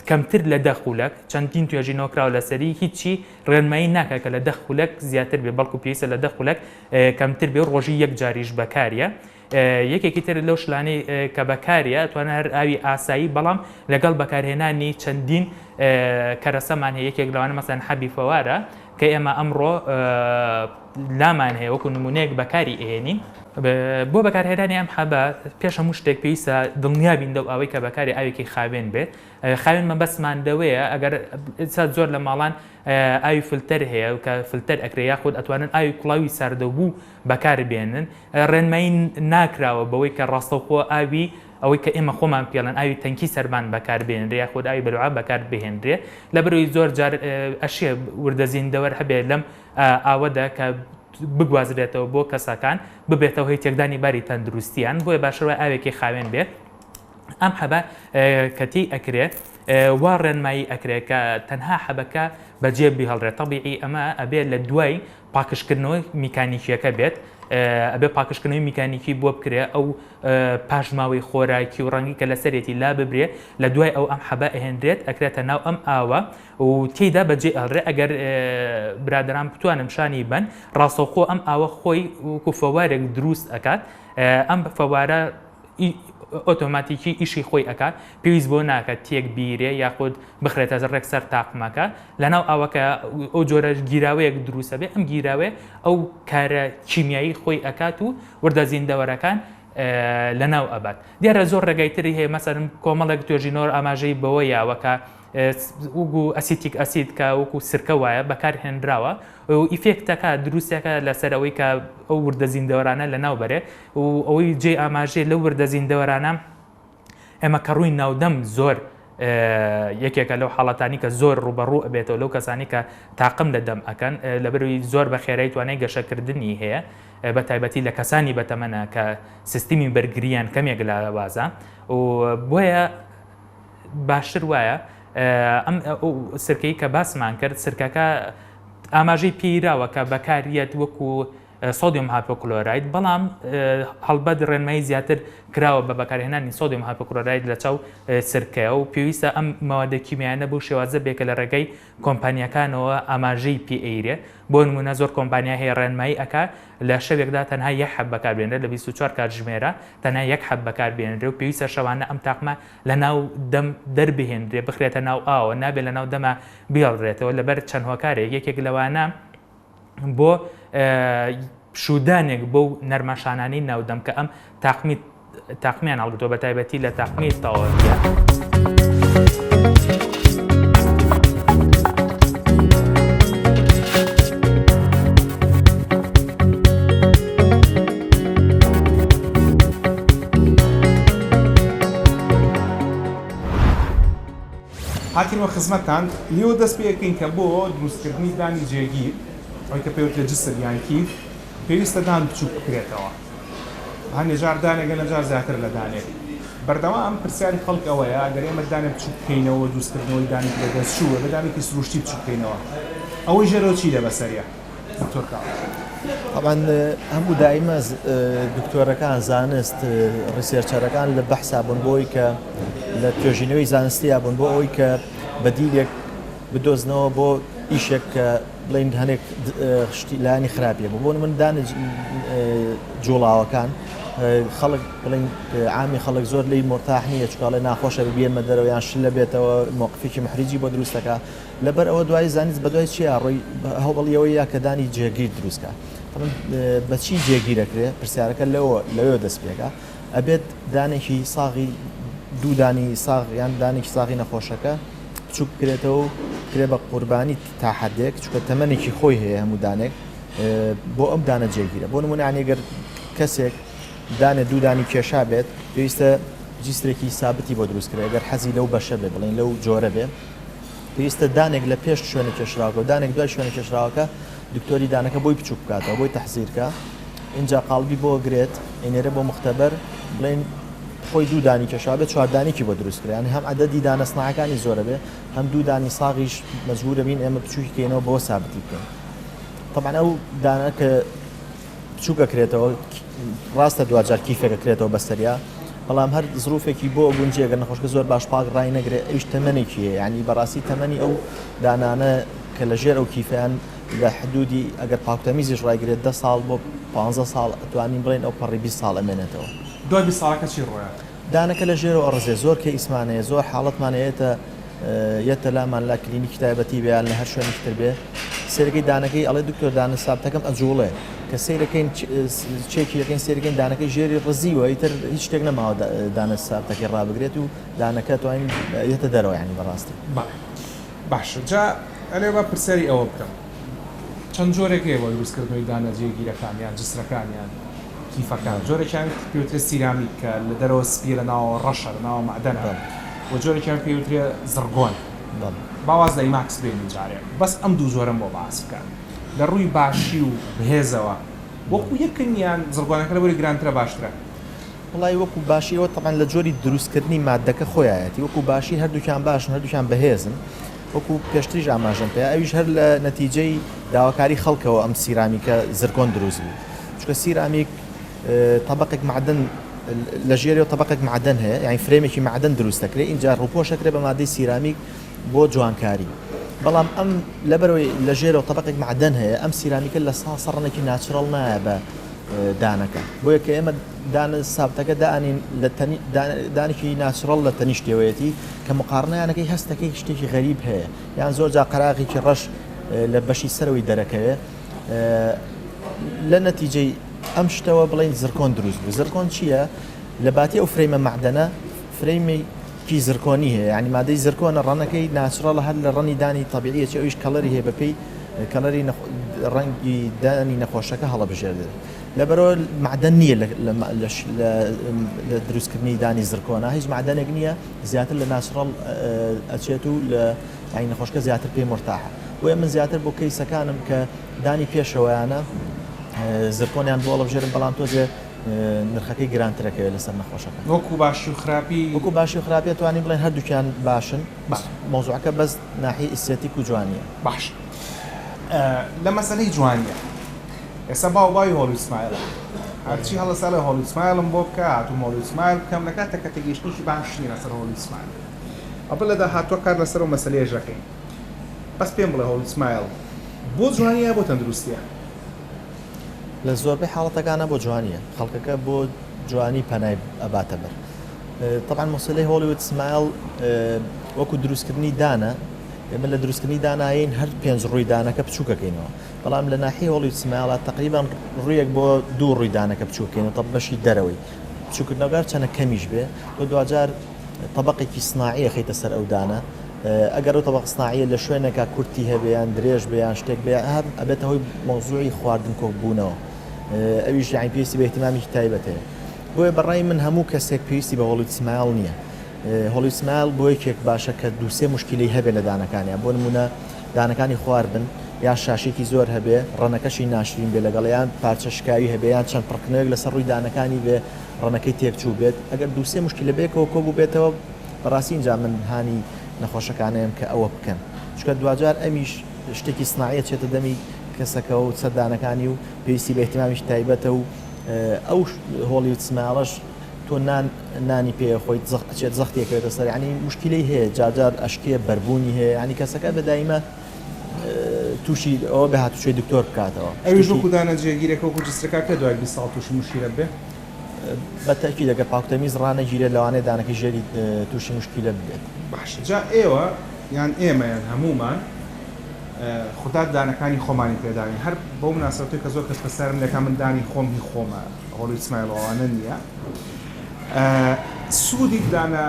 کەمتر لە دە خولەک چەندین توێژینەوە کراوە لەسەری هیچی ڕێنمایی ناکە کە لە دە خولەک زیاتر بێ بەڵکو پێویستە لە دە خولەک کەمتر بێ ڕۆژی یەک جاریش بەکاریە یەکێکی تر لەو شلانەی کە بەکاریە ئەتوانن هەر ئاوی ئاسایی بەڵام لەگەڵ بەکارهێنانی چەندین کەرەسەمان هەیە یەکێک لەوانە مەسەن حەبی فەوارە کە ئێمە ئەمڕۆ لامان هەیە وەکو نمونەیەک بەکاری ئێنین. بۆ بەکارهێنانی ئەم حەبە پێش هەموو شتێک پێویستە دڵنیابین لەو ئاوەی کە بەکاری ئاوێکی خاوێن بێت خاوێن مەبەستمان لەوەیە ئەگەر زۆر لە ماڵان ئاوی فلتەر هەیە کە فلتەر ئەکرێ یاخود ئەتوانن ئاوی کوڵاوی ساردەوبوو بەکار بێنن ڕێنمایی ناکراوە بەوەی کە ڕاستەوخۆ ئاوی ئەوەی کە ئێمە خۆمان پێڵێن ئاوی تەنکی سەربان بەکار بێنرێ یاخود ئاوی بەلوعە بەکار بهێنرێ لەبەرئەوەی زۆر جار ئەشێ وردە زیندەوەر هەبێ لەم ئاوەدا کە بگوازرێتەوە بۆ کەسەکان ببێتەوە هۆی تێکدانی باری تەندروستیان بۆیە باشتر وایە ئاوێکی خاوێن بێت ئەم حەبە کە تێی ئەکرێ وا ڕێنمایی ئەکرێ کە تەنها حەبەکە بەجێ بهێڵرێت تەبیعی ئەمە ئەبێ لە دوای پاکژکردنەوەی میکانیکیەکە بێت ئەبێ پاکژکردنەوەی میکانیکی بۆ بکرێ ئەو پاشماوەی خۆراکی و ڕەنگی کە لەسەرێتی لا ببرێ لە دوای ئەو ئەم حەبە ئەهێنرێت ئەکرێتە ناو ئەم ئاوە و تێیدا بەجێ ئەڵرێ ئەگەر برادران بتوانن شانی بن ڕاستەوخۆ ئەم ئاوە خۆی وەکو فەوارێک دروست ئەکات ئەم فەوارە ئۆتۆماتیکی ئیشی خۆی ئەکات پێویست بۆ ناکات تێک بیرێ یاخود بخرێتە ڕێک سەر تاقمەکە لەناو ئاوەکە ئەو جۆرە گیراوەیەک دروستە بێ ئەم گیراوێ ئەو کارە کیمیایی خۆی ئەکات و وردە زیندەوەرەکان لەناو ئەبات دیارە زۆر ڕێگای تری هەیە مەسەرم کۆمەڵێک توێژینەوە ئاماژەی بەوە یاوە کە وەکو acetic acid کە وەکو سرکە وایە بەکار هێنراوە و effect ەکە دروستەکە لەسەر ئەوەی کە ئەو وردە زیندەوەرانە لەناو بەرێ و ئەوەی جێی ئاماژەیە لەو وردە زیندەوەرانە ئێمە کەڕووی ناودەم زۆر یەکێکە لەو حاڵەتانی کە زۆر ڕوبەڕوو ئەبێتەوە لەو کەسانی کە تاقم لە دەم ئەکەن لەبەروی زۆر بە خێرای توانای گەشەکردنی هەیە بە تایبەتی لە کەسانی بەتەمەنە کە سیستمی بەرگریان کەمێک لاوازە و بۆیە باشتر وایە ئەم سرکەی کە باسمان کرد سرکەکە ئاماژەی پێیراوە کە بەکاریەت وەکو sodium hypochlorite بەڵام هەڵبەت ڕێنمایی زیاتر کراوە بە بەکارهێنانی sodium hypochlorite لە چاو سرکەیە و پێویستە ئەم مەوادە کیمیایانە بەو شێوازە بێ کە لە ڕێگەی کۆمپانیاکانەوە ئاماژەی پێ ئەیرێ بۆ نمونە زۆر کۆمپانیا هەیە ڕێنمایی ئەکا لە شەوێکدا تەنها یەک حەب بەکاربێنرێت لە 24 کاتژمێرە تەنها یەک حەب بەکاربێنرێ و پێویستە شەوانە ئەم تاقمە لە ناو دەم دەربهێنرێ بخرێتە ناو ئاوە نابێ لە ناو دەما بێڵرێتەوە لەبەر چەند هۆکارێک یەکێک لەوانە بۆ پشوودانێک بەو نەرمەشانانەی ناودەم کە ئەم تاقمی تاقمیان هەڵگرتووە بە تایبەتی لە تاقمی تەواویە. هاتینەوە خزمەتتان، لێوە دەست پێ ئەکەین کە بۆ دروستکردنی دانی جێگیر، ئەوەی کە پێوترێ جسر یان کیف، پێویستە دان بچووک بکرێتەوە. هەندێ جار دانێک هەندێ جار زیاتر لە دانێک. بەردەوام پرسیاری خەڵک ئەوەیە ئەگەر ئێمە دانێک بچووک بکەینەوە و دروستکردنەوەی دانێکی لەدەستچوو، ئەبێ دانێکی سروشتی بچووک بکەینەوە. ئەوەی ژێرەوە چی لێ بەسەریە؟ دکتۆر کاوە؟ تەبعەن هەموو دائیمە دکتۆرەکان زانست researcher ەکان لە بەحسا بوون بۆ ئەوی کە لە توێژینەوەی زانستیا بوون بۆ ئەوەی کە بەدیلێک بدۆزنەوە بۆ ئیشێک کە بڵین هەنێک شتی لایەنی خراپیە بوو بۆ من دانە جوڵاوەکان خەڵک بڵین عامی خەڵک زۆر لی مۆرتاح نییە چکاڵێ ناخۆشە بێنمە دەرەوە یان شلە بێتەوە مۆقفێکی محریجی بۆ دروستەکە لەبەر ئەوە دوای زانست بەدوای چیا ڕۆی هەوڵی ئەوەی یا کە دانی جێگیر دروست کا. تەبعەن بە چی جێگیر ئەکرێ؟ پرسیارەکە لەوە لەوێوە دەست پێکا. ئەبێت دانێکی ساغی دوو دانی ساغ یان دانێکی ساغی نەخۆشەکە بچووک بکرێتەوە و بکرێ بە قوربانی تا حدێک چونکە تەمەنێکی خۆی هەیە هەموو دانێک بۆ ئەم دانە جێگیرە. بۆ نموونە یانی گەر کەسێک دانێ دوو دانی کێشا بێت پێویستە جیسرێکی سابتی بۆ دروست کرێ گەر حەزی لەو بەشە بێ بڵێن لەو جۆرە بێ. پێویستە دانێک لە پێش شوێنە کێشراوەکە و دانێک دوای شوێنە کێشراوەکە دکتۆری دانەکە بۆی بچوک بکاتەوە بۆی تەحزیرکە اینجا قاڵبی بۆ گرێت ئەینێرێ بۆ مختبەر بڵێن خۆی دوو دانی کێشا بێت چواردانێکی بۆ دروست کرێ یانی هەم عەدەدی دانە سناعەکانی زۆرە بێ هەم دوو دانی ساغیش مەجبورە بین ئێمە بچوکی کەینەوە بۆ سابتی بکەین طبعا ئەو دانە کە بچوک ئەکرێتەوە ڕاستە دواجار کیفێک ئەکرێتەوە بەسەریا بەڵام هەر زروفێکی بۆ گونجێ گەر نەخۆشکە زۆر باش پاک ڕای نەگرێ ئەویش تەمەنێکی هەیە ینی بەڕاستی تەمەنی ئەو دانانە کە لە ژێر ئەو کیفیان لە حدودی ئەگەر پاکتەمیزیش ڕایگرێت ده ساڵ بۆ 15 ساڵ ئەتوانین بڵێن ئەو پەڕی 20 ساڵ ئەمێنێتەوە. دوای 20 ساڵەکە چی ڕۆیە؟ دانەکە لە ژێرەوە ئەڕزێ زۆر case مان هەیە زۆر حاڵەتمان هەیە یەتە لامان لە کلینیکی تایبەتی بێ یان لە هەر شوێنێکی تر بێ سەیرەکەی دانەکەی ئەڵێ دکتۆر دانە سابتەکەم ئەجوڵێ کە سەیرەکەین چێکی یەکەین سەیرەکەین دانەکەی ژێری ڕزیوە ئیتر هیچ شتێک نەماوە دانە سابتەکەی ڕابگرێت و دانەکە توانین یەتە دەرەوە یانی بەڕاستی. بەڵێ باشە جا ئەلێ با پرسیاری ئەوە بکەم چەند جۆرێک هەیە بۆ دروستکردنەوەی دانە جێگیرەکان یان جسرەکان یان کیفەکان جۆرێکیان پێوترێ سیرامیک کە لە دەرەوە سپیە لە ناوەوە ڕەشە لە ناوە مەعدەنە و جۆرێکیان پێوترێ زڕگۆن با واز لە ئیماکس بێنین جارێ بەس ئەم دوو جۆرەم بۆ باس بکە لە ڕووی باشی و بەهێزەوە وەکو یەکن یان زڕگۆنەکە لەبەری گرانترە باشترە؟ وەڵایی وەکو باشی ئەوە تەبعەن لە جۆری دروستکردنی ماددەکە خۆیایەتی وەکو باشی هەردووکیان باشن هەردووکیان بەهێزن وەکو پێشتریش ئاماژەم پێ ئەویش هەر لە نەتیجەی داواکاری خەڵکەوە ئەم سیرامیکە زرکۆن دروست بوو چونکە سیرامیک تەبقێک معدن لە ژێرەوە تەبقێک معدن هەیە یانی frame ێکی معدن دروست دەکرێت ئینجا ڕووپۆشەکرێت بە مادەی سیرامیک بۆ جوانکاری بەڵام ئەم لەبەرەوەی لە ژێرەوە تەبقێک معدن هەیە ئەم سیرامیکە لە سا سەڕنێکی natural نایە بە دانەکە بۆیە کە ئێمە دانە سابتەکە دانین لە دانێکی natural لە تەنیشتەوەیەتی کە مقارنەیانەکەی هەستەکەی شتێکی غەریب هەیە یان زۆر جا قەراغێکی ڕەش لە بەشی سەرەوەی دەرەکەوێ لە نەتیجەی ئەم شتەوە بڵین زرکۆن دروست بوو زرکۆن چییە؟ لە باتی ئەو frame ە مەعدەنە frame ێکی زرکۆنی هەیە یعنی مادەی زرکۆنە ڕەنەکەی natural ە هەر لە ڕەنی دانی تەبیعیە چی ئەویش color ی هەیە بەپێی color ی ڕەنگی دانی نەخۆشەکە هەڵەبژێردرێت لەبەرەوە معدەن نییە لە دروستکردنی دانی زرکۆنا هیچ معدەنێک نییە زیاتر لە natural ئەچێت و لە یانی نەخۆشکە زیاتر پێی مورتاحە بۆیە من زیاتر بۆ case ەکانم کە دانی پێشەوەیانە زرکۆنیان بۆ هەڵەبژێرم بەڵام تۆزێ نرخەکەی گرانترەکەوێت لەسەر نەخۆشەکە. وەکو باشی و خراپی؟ وەکو باشی و خراپی ئەتوانین بڵێین هەردووکیان باشن مەوزوعەکە بەس ناحیەی ئیستێتیک و جوانیە. باش لە مەسەلەی جوانیە ئێستا باو باوی Hollywood smile ە هەرچی هەڵەسا لە Hollywood smile م بۆ بکە هاتووم Hollywood smile بکەم لە کاتێک کە تێگەیشتنێکی باش نیە لەسەر Hollywood smile ئەڵبەت لە داهاتووە کار لەسەر ئەو مەسەلەیەش دەکەین بەس پێم بڵێ Hollywood smile بۆ جوانیە بۆ تەندروستیە؟ لە زۆربەی حاڵەتەکانا بۆ جوانیە خەڵکەکە بۆ جوانی پەنای ئەباتە بەر تەبعەن مەسەلەی Hollywood smile وەکو دروستکردنی دانە ئێمە لە دروستکردنی دانایین هەر پێنج ڕووی دانەکە بچووکەکەینەوە بەڵام لە ناحی Hollywood smile ە تقریبان ڕوویەک بۆ دوو ڕووی دانەکە بچووکەینەوە تە بەشی دەرەوەی بچووکردنەوەگار چەنە کەمیش بێ تۆ دواجار تەبقێکی سناعی ئەخەیتە سەر ئەو دانە ئەگەر ئەو تەبق سناعیە لە شوێنێکا کورتی هەبێ یان درێژ بێ یان شتێک بێ هەر ئەبێتە هۆی مەوزوعی خواردن کۆک بوونەوە ئەویش یانی پێویستی بە ئیهتیمامێکی تایبەت هەیە بۆیە بەڕای من هەموو کەسێک پێویستی بە Hollywood smile نییە Hollywood smile بۆ یەکێک باشە کە دووسێ مشکلەی هەبێ لە دانەکانیان بۆ نمونە دانەکانی خوار بن یا شاشێکی زۆر هەبێ ڕەنەکەشی ناشرین بێ لەگەڵ یان پارچە شکاوی هەبێ یان چەند پڕکنەوەیەک لەسەر ڕووی دانەکانی بێ ڕەنەکەی تێکچوو بێت ئەگەر دووسێ مشکلە بێکەوە کۆ بووبێتەوە بەڕاستی ئینجا من هانی نەخۆشەکانەیەم کە ئەوە بکەن چونکە دواجار ئەمیش شتێکی سناعی ئەچێتە دەمی. کەسەکە و سەر دانەکانی و پێویستی بە ئیهتیمامیش تایبەتە و ئەو هۆڵیود سمایڵەش تۆ نان نانی پێ خۆیت زەخ ئەچێت زەختی ئەکەوێتە سەر یعنی مشکلەی هەیە جارجار ئەشکێ بەربوونی هەیە یعنی کەسەکە بە دایمە تووشی ئەوە بە هاتوچۆی دکتۆر بکاتەوە. ئەویش وەکو دانە جێگیرەکە وەکو جسرەکە کە دوای 20 ساڵ تووشی مشکلە بێ؟ بە تەئکید ئەگەر پاکوتەمیز ڕانەگیرێت لەوانەیە دانەکەی ژێری تووشی موشکیلە ببێت. باشە جا ئێوە یان ئێمە یان هەموومان خودا دانەکانی خۆمانی پێداوین هەر بەو مناسبەتەی کە زۆر کەس پرسیارم لێکا من دانی خۆم هی خۆمە هۆڵیود سمایڵ و ئەوانە نییە سوودی دانە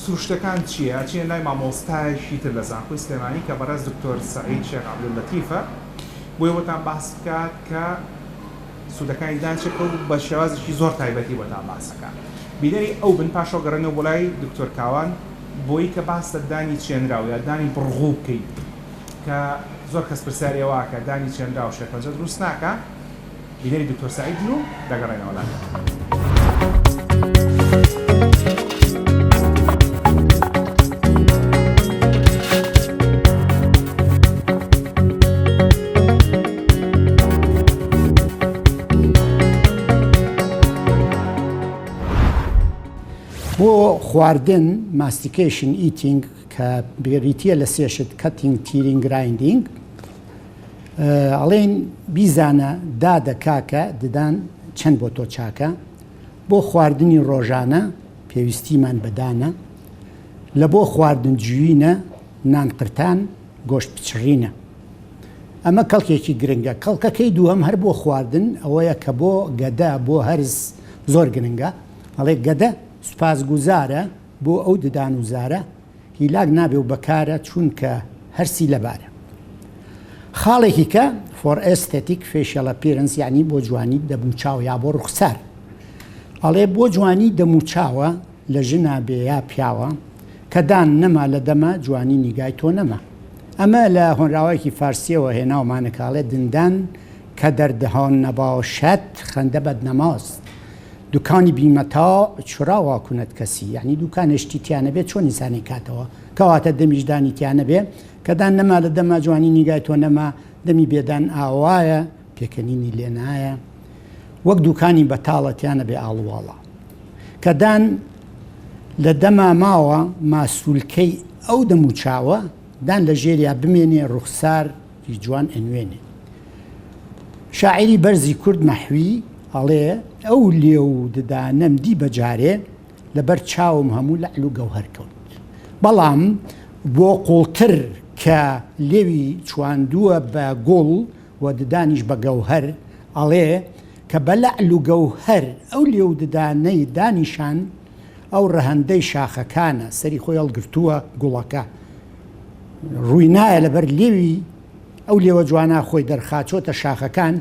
سروشتەکان چییە ئەچینە لای مامۆستایەکی تر لە زانکۆی سلێمانی کە بەڕێز دکتۆر سەعید شێخ عەبدوللەتیفە بۆی بۆتان باس بکات کە سوودەکانی دان چێکە و بە شێوازێکی زۆر تایبەتی بۆتان باسەکا. بینەری ئەو بن پاشەوە گەڕێنەوە بۆ لای دکتۆر کاوان بۆی کە باس لە دانی چێنراو یا دانی بڕغوو بکەین کە زۆر کەس پرسیاری ئەوە ئەکا دانی چێنراو شێرپەنجە دروست ناکا بینەری دکتۆر سەعید بن و دەگەڕێنەوە لاتان. بۆ خواردن mastication eating کە بریتییە لە سێ شت cutting tearing grinding ئەڵێن بیزانە دادە کاکە ددان چەند بۆ تۆ چاکە بۆ خواردنی ڕۆژانە پێویستیمان بە دانە لە بۆ خواردن جوینە نان قرتان گۆشت پچڕینە. ئەمە کەڵکێکی گرنگە. کەڵکەکەی دووهەم هەر بۆ خواردن ئەوەیە کە بۆ گەدە، بۆ هەرس زۆر گرنگە. ئەڵێ گەدە سوپاسگوزارە بۆ ئەو ددان و زارە، هیلاک نابێ و بەکارە چوونکە هەرسی لەبارە. خاڵێکی کە for aesthetic facial appearance یانی بۆ جوانی دەموچاو یا بۆ ڕوخسار. ئەڵێ بۆ جوانی دەموچاوە لە ژنا بێ یا پیاوە، کە دان نەما لە دەما جوانی نیگای تۆ نەما. ئەمە لە هۆنراوەیەکی فارسیەوە هێناومانە کە ئەڵێ دندان کە در دهان نباشد خندە بد نماست دکانی بی متاع چرا وا کند کسی یعنی دوکانێ شتی تیا نەبێ چۆن ئینسان ئەیکاتەوە کەواتە دەمیش دانی تیا نەبێ کە دان نەما لە دەما جوانی نیگای تۆ نەما دەمی بێدان ئاوایە پێکەنینی لێ نایە وەک دوکانی بەتاڵە تیا نەبێ ئاڵوواڵە. کە دان لە دەما ماوە ماسوولکەی ئەو دەموچاوە دان لە ژێریا بمێنێ ڕوخسار ی جوان ئەنوێنێ. شاعیری بەرزی کورد مەحوی ئەڵێ، ئەو لێو و ددانەم دی بە جارێ لە بەر چاوم هەموو لەعل و گەوهەر کەوت. بەڵام بۆ قووڵتر کە لێوی چواندووە بە گوڵ و ددانیش بە گەوهەر ئەڵێ، کە بە لەعل و گەوهەر ئەو لێو ددانەی دانیشان ئەو ڕەهەندەی شاخەکانە سەری خۆی هەڵگرتووە گوڵەکە ڕووی نایە لەبەر لێوی ئەو لێوە جوانە خۆی دەرخا چۆتە شاخەکان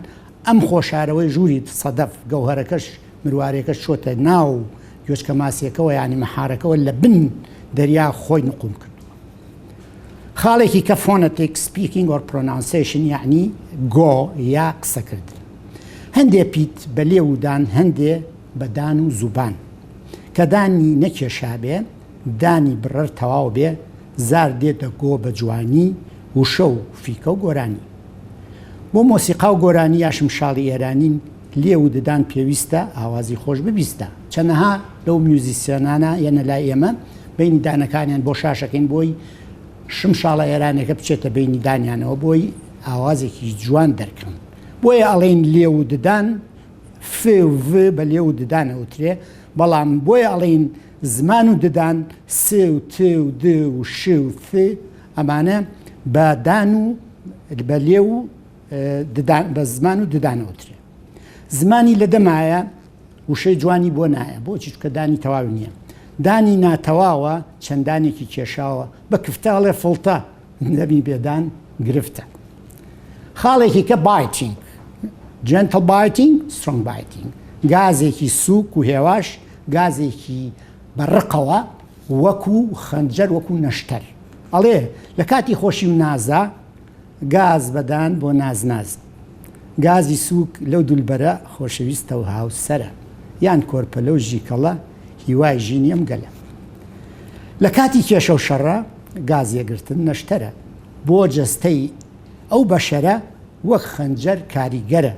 ئەم خۆشارەوەی ژووری سەدەف گەوهەرەکەش مروارێکەش چۆتە ناو گوێچکە ماسیەکەوە یانی مەحارەکەوە لە بن دەریا خۆی نقوم کردووە. خاڵێکی کە phonetic speaking or pronunciation یەعنی گۆ یا قسەکردن. هەندێ پیت بە لێو و دان هەندێ بە دان و زوبان. کە دانی نەکێشابێ دانی بڕەر تەواو بێ زار دێتە گۆ بە جوانی وشە و فیکە و گۆرانی. بۆ مۆسیقا و گۆرانی یا شمشاڵی ئێرانی لێو و ددان پێویستە ئاوازی خۆش ببیستە. چەنەها لەو میوزیسیەنانە یەنە لای ئێمە بەینی دانەکانیان بۆ شاشەکەین بۆی شمشاڵە ئێرانێکە بچێتە بەینی دانیانەوە بۆی ئاوازێکی جوان دەرکەن بۆیە ئەڵێن لێو و ددان ف و ڤ بە لێو و ددان ئەوترێ بەڵام بۆیە ئەڵێن زمان و ددان س و ت و د و ش و ث ئەمانە بە دان و بە لێو و ددان بە زمان و ددان ئەوترێ زمانی لە دەمایە وشەی جوانی بۆ نایە بۆچی چونکە دانی تەواوی نییە دانی ناتەواوە چەند دانێکی کێشاوە بە کفتە ئەڵێ فڵتە دەمی بێدان گرفتە خاڵێکی کە biting gentle biting strong biting گازێکی سووک و هێواش گازێکی بە ڕقەوە وەکو خەنجەر وەکو نەشتەر ئەڵێ لە کاتی خۆشی و نازا گاز بەدان بۆ ناز ناز. گازی سووک لەو دولبەرە خۆشەویستە و هاوسەرە یان کۆرپەلە و ژیکەڵە هیوای ژینی ئەم گەلە. لە کاتی کێشە و شەڕە گاز یەگرتن نەشتەرە بۆ جەستەی ئەو بەشەرە. وەک خەنجەر کاریگەرە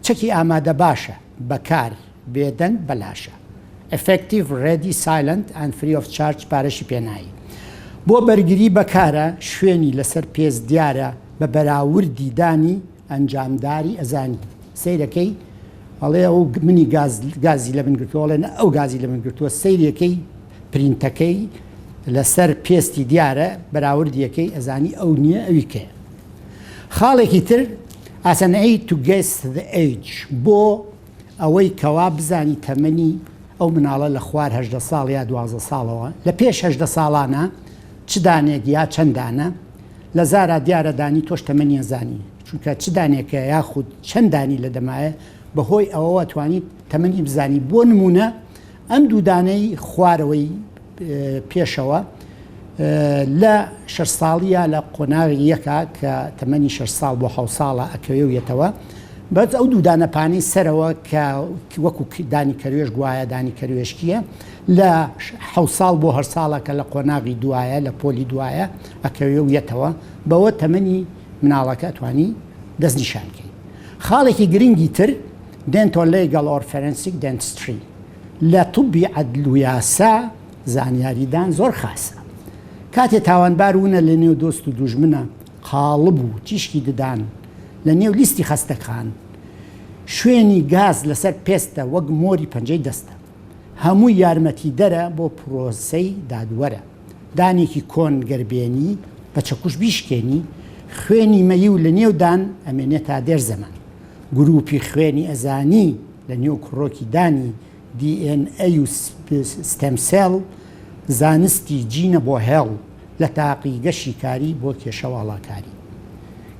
چەکی ئامادە باشە بەکار بێدەنگ بەلاشە Effective، Ready، Silent and Free of Charge پارەشی پێ نایی بۆ بەرگری بەکارە شوێنی لەسەر پێست دیارە بە بەراوردی دانی ئەنجامداری ئەزانی سەیرەکەی ئەڵێ ئەو منی گاز گازی لە من گرتووە ئەڵێ نە ئەو گازی لە من گرتووە سەیرەکەی پرینتەکەی لەسەر پێستی دیارە بەراوردیەکەی ئەزانی ئەو نییە ئەوی کەیە خاڵێکی تر as an aid to guess the age بۆ ئەوەی کەوا بزانی تەمەنی ئەو مناڵە لە خوار 18 ساڵ یا 12 ساڵەوە لە پێش 18 ساڵانە چ دانێک یا چەند دانە لە زارا دیارە دانی تۆش تەمەنی ئەزانی چونکە چ دانێکە یاخود چەند دانی لە دەمایە بەهۆی ئەوەوە توانیت تەمەنی بزانی بۆ نمونە ئەم دوو دانەی خوارەوەی پێشەوە لە شەش ساڵیە لە قۆناغی یەکە کە تەمەنی شەش ساڵ بۆ حەو ساڵە ئەکەوێ و یەتەوە بەس ئەو دوو دانە پانەی سەرەوە کە وەکو دانی کەروێش گوایە دانی کەروێشکیە لە حەو ساڵ بۆ هەر ساڵە کە لە قۆناغی دوایە لە پۆلی دوایە ئەکەوێ و یەتەوە بەوە تەمەنی مناڵەکە ئەتوانی دەستنیشان کەی. خاڵێکی گرنگی تر Dentolegal or Forensic Dentistry لە طبی عەدل و یاسا زانیاریدان زۆر خاسە. کاتێ تاوانبار ونە لە نێو دۆست و دوژمنە قاڵب و تیشکی ددان لە نێو لیستی خەستەکان شوێنی گاز لەسەر پێستە وەک مۆری پەنجەی دەستە. هەمووی یارمەتیدەرە بۆ پرۆسەی دادوەرە. دانێکی کۆن گەر بێنی بە چەکوش بیشکێنی، خوێنی مەییو لە نێو دان ئەمێنێ تا دێر زەمەن. گرووپی خوێنی ئەزانی لە نێو کڕۆکی دانی دی ئێن ئەی و stem cell زانستی جینە بۆ هێڵ لە تاقیگە شیکاری بۆ کێشە واڵاکاری.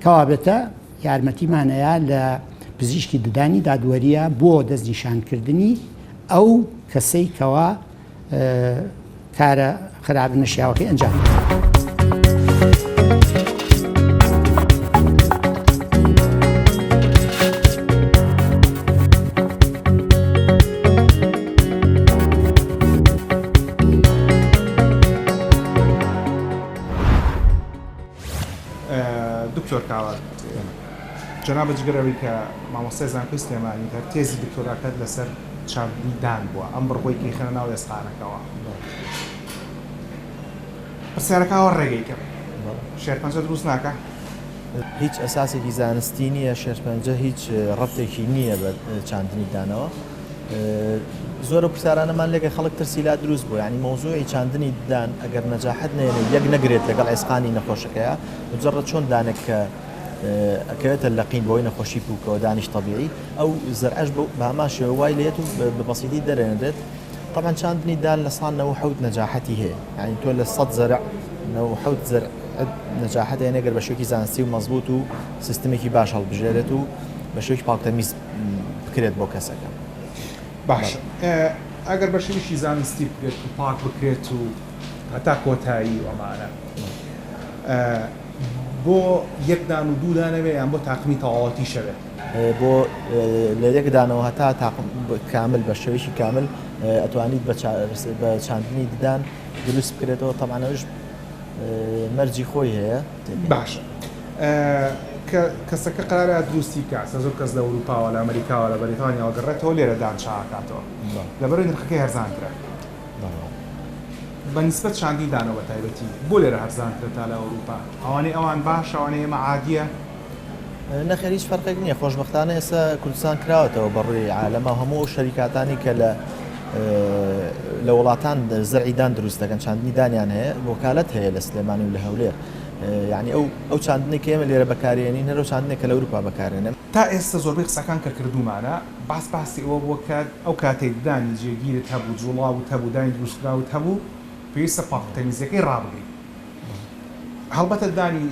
کەوابێتە یارمەتیمان ئەیا لە پزیشکی ددانی دادوەریە بۆ دەستنیشانکردنی ئەو کەسەی کەوا کارە خراپ نەشیاوەکەی ئەنجام داوە. دکتۆر کاوە جەنابت جگە لەوەی کە مامۆستای زانکۆی سلێمانیت هەر تێزی دکتۆراکەت لەسەر چاندنی دان بووە ئەم بڕگۆی کە ئیخەنە ناو ئێسقانەکەوە پرسیارەکە ئەوە ڕێگەی کەم شێرپەنجە دروست ناکا؟ هیچ ئەساسێکی زانستی نییە شێرپەنجە هیچ ڕەبتێکی نییە بە چاندنی دانەوە زۆر ئەو پرسیارانەمان لێکە خەڵک ترسی لا دروست بوو یعنی مەوزوعی چاندنی ددان ئەگەر نەجاحەت نەیەنێ یەک نەگرێت لەگەڵ ئێسقانی نەخۆشەکەیا مجرد چۆن دانێک کە ئەکەوێتە لەقین بەوەی نەخۆشی پوکەوە دانیش تەبیعی ئەو زەرعەش بە هەمان شێوە وای لێت و بە بەسیتی دەرێنرێت طبعا چاندنی دان لە ساڵ 97 نەجاحەتی هەیە یعنی تۆ لە 100 زەرع 97 زەرع نەجاحەت هەیە گەر بە شێوەیەکی زانستی و مەزبوط و سیستمێکی باش هەڵبژێرێت و بە شێوەیەکی پاکتەمیز بکرێت بۆ کەسەکە. باشە ئەگەر بە شێوەیەکی زانستی بکرێت و پاک بکرێت و هەتا کۆتایی و ئەمانە بۆ یەک دان و دوو دانە بێ یان بۆ تاقمی تەواوەتیشە بێ؟ بۆ لە یەک دانەوە هەتا تاقم کامل بە شێوەیەکی کامل ئەتوانیت بە چاندنی ددان دروست بکرێتەوە تەبعەن ئەوش مەرجی خۆی هەیە. باشە کە کەسەکە قەرارە دروستی بکات سە زۆر کەس لە ئەوروپاوە لە ئەمریکاوە لە بەریتانیاوە گەڕێتەوە لێرە دان چاکاتەوە لەبەرەوەی نرخەکەی هەرزانترە بە نیسبەت چاندی دانەوە بە تایبەتی بۆ لێرە هەرزانترە تا لە ئەوروپا ئەوانەی ئەوان باشە ئەوانەی ئێمە عادیە؟ نەخێر هیچ فەرقێک نییە خۆشبەختانە ئێستا کوردستان کراوەتەوە بە ڕووی عالەما و هەموو ئەو شەریکاتانی کە لە لە وڵاتان زەرعی دان دروست دەکەن چاندنی دانیان هەیە وەکالەت هەیە لە سلێمانی و لە هەولێر یعنی ئەو ئەو چاندنێک کە ئێمە لێرە بەکارێنین هەر ئەو چاندنێک کە لە ئەوروپا بەکارێنن. تا ئێستا زۆربەی قسەکان کە کردوومانە باس باسی ئەوە بووە کە ئەو کاتەی ددانی جێگیرت هەبوو جوڵاوت هەبوو دانی دروستکراوت هەبوو پێویستە پاک و تەمیزیەکەی ڕابگری هەڵبەتە دانی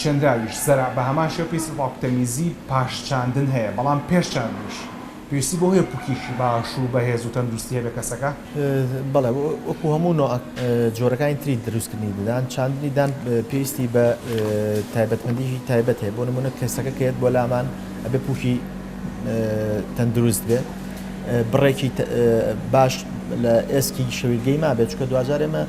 چێنراویش زەرع بە هەمان شێوە پێویستی بە پاک و تەمیزی پاش چاندن هەیە بەڵام پێش چاندنیش پێویستی بەوە هەیە پوکێکی باش و بەهێز و تەندروستی هەبێت کەسەکە؟ بەڵێ وەکو هەموو نوع جۆرەکانی تری دروستکردنی ددان چاندنی دان پێویستی بە تایبەتمەندیی تایبەت هەیە بۆ نمونە کەسەکە کە یەت بۆ لامان ئەبێ پوکی تەندروست بێ بڕێکی باش لە ئێسکی شەویلگەی مابێت چونکە دواجار ئێمە.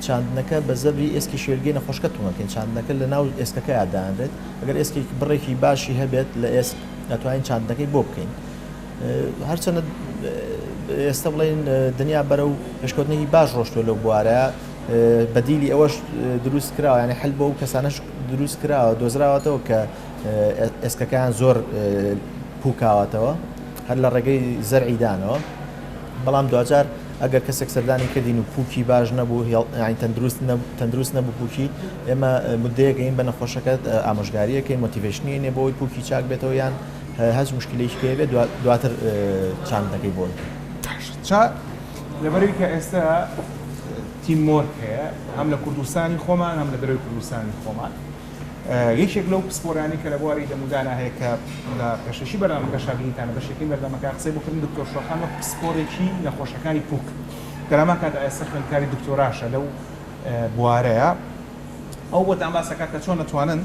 چاندنەکە بە زەبری ئێسکی شێلگەی نەخۆشکە توونەکەین چاندنەکە لە ناو ئێسکەکەیا دانرێت ئەگەر ئێسکێکی بڕێکی باشی هەبێت لە ئێسک ئەتوانین چاندنەکەی بۆ بکەین هەرچەنە ئێستا بڵێن دنیا بەرەو پێشکەوتنێکی باش ڕۆشتوە لەو بوارە بەدیلی ئەوەش دروست کراوە یعنی حل بۆ و کەسانش دروست کراوە دۆزراوەتەوە کە ئێسکەکان زۆر پوکاوەتەوە هەر لە ڕێگەی زەرعی دانەوە بەڵام دواجار ئەگەر کەسێک سەردانی کردین و پوکی باش نەبوو یانی تەندروست تەندروست نەبوو پوکی ئێمە مدەیەکەین بە نەخۆشەکە ئامۆژگاریەکەین motivation ی نێ بۆی پوکی چاک بێتەوە یان هەچ مشکلێکی پێ بێت دواتر چاندەکەی بۆ چا لەبەرەوەی کە ئێستا team work هەیە هەم لە کوردستانی خۆمان هەم لە دەرەوەی کوردستانی خۆمان یەکێک لەو پسپۆرانەی کە لە بواری دەمودانا هەیە کە لە پێشەکی بەرنامەکەشا بینیتانە بەشێکی بەرنامەکە قسەی بۆ کردن دکتۆر شۆخان وەک پسپۆرێکی نەخۆشەکانی پوک کە لەمان کاتدا ئێستا خوێندکاری دکتۆراشە لەو بوارەیە ئەو بۆتان باس دەکات کە چۆن ئەتوانن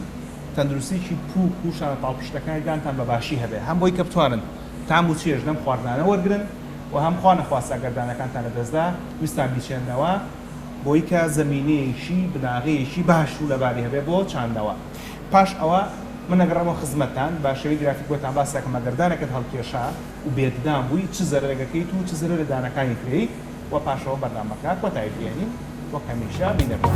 تەندروستیی پوک و شانە پاڵپشتەکانی دانتان بە باشی هەبێ هەم بۆی کە بتوانن تام و چێژ لەم خواردنانە وەرگرن و هەم خوا نەخواستە ئەگەر دانەکانتان لەدەستدا ویستان بیچێننەوە بۆی کە زەمینەیەکی بناغەیەکی باش و لەباری هەبێ بۆ چاندنەوە. پاش ئەوە من ئەگەڕێمەوە خزمەتتان بە شێوەی گرافیک بۆتان باس دەکەم ئەگەر دانێکت هەڵکێشا و بێ ددان بووی چ زەرەرێک ئەکەیت و چ زەرەر لە دانەکانی ترەیت و پاشەوە بەرنامەکە کۆتایی پێ ئەهێنین وەک هەمیشە بینەر بن.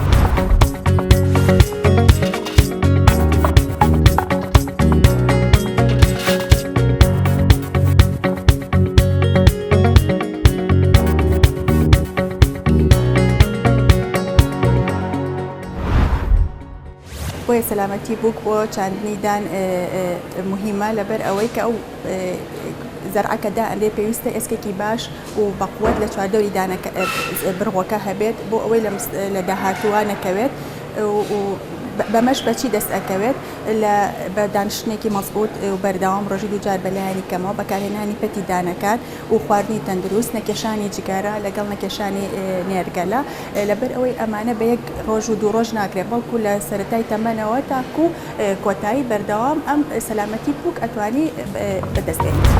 بۆیە سەلامەتی بووک بۆ چاندنی دان موهیمە لەبەر ئەوەی کە ئەو زەرعە کە دائەنرێ پێویستە ئێسکێکی باش و بەقوەت لە چواردەوری دانەکە برغۆکە هەبێت بۆ ئەوەی لە داهاتووە نەکەوێت و بەمەش بەچی دەست ئەکەوێت لە بە دانیشتنێکی مەزبوط و بەردەوام ڕۆژی دووجار بەلایەنی کەمەوە بەکارهێنانی پەتی دانەکان و خواردنی تەندروست، نەکێشانی جگەرە لەگەڵ نەکێشانی نێرگەلە، لەبەر ئەوەی ئەمانە بە یەک ڕۆژ و دوو ڕۆژ ناکرێت، بەڵکو لە سەرەتای تەمەنەوە تاکو کۆتایی بەردەوام ئەم سەلامەتی پوک ئەتوانی بەدەست بێنیت.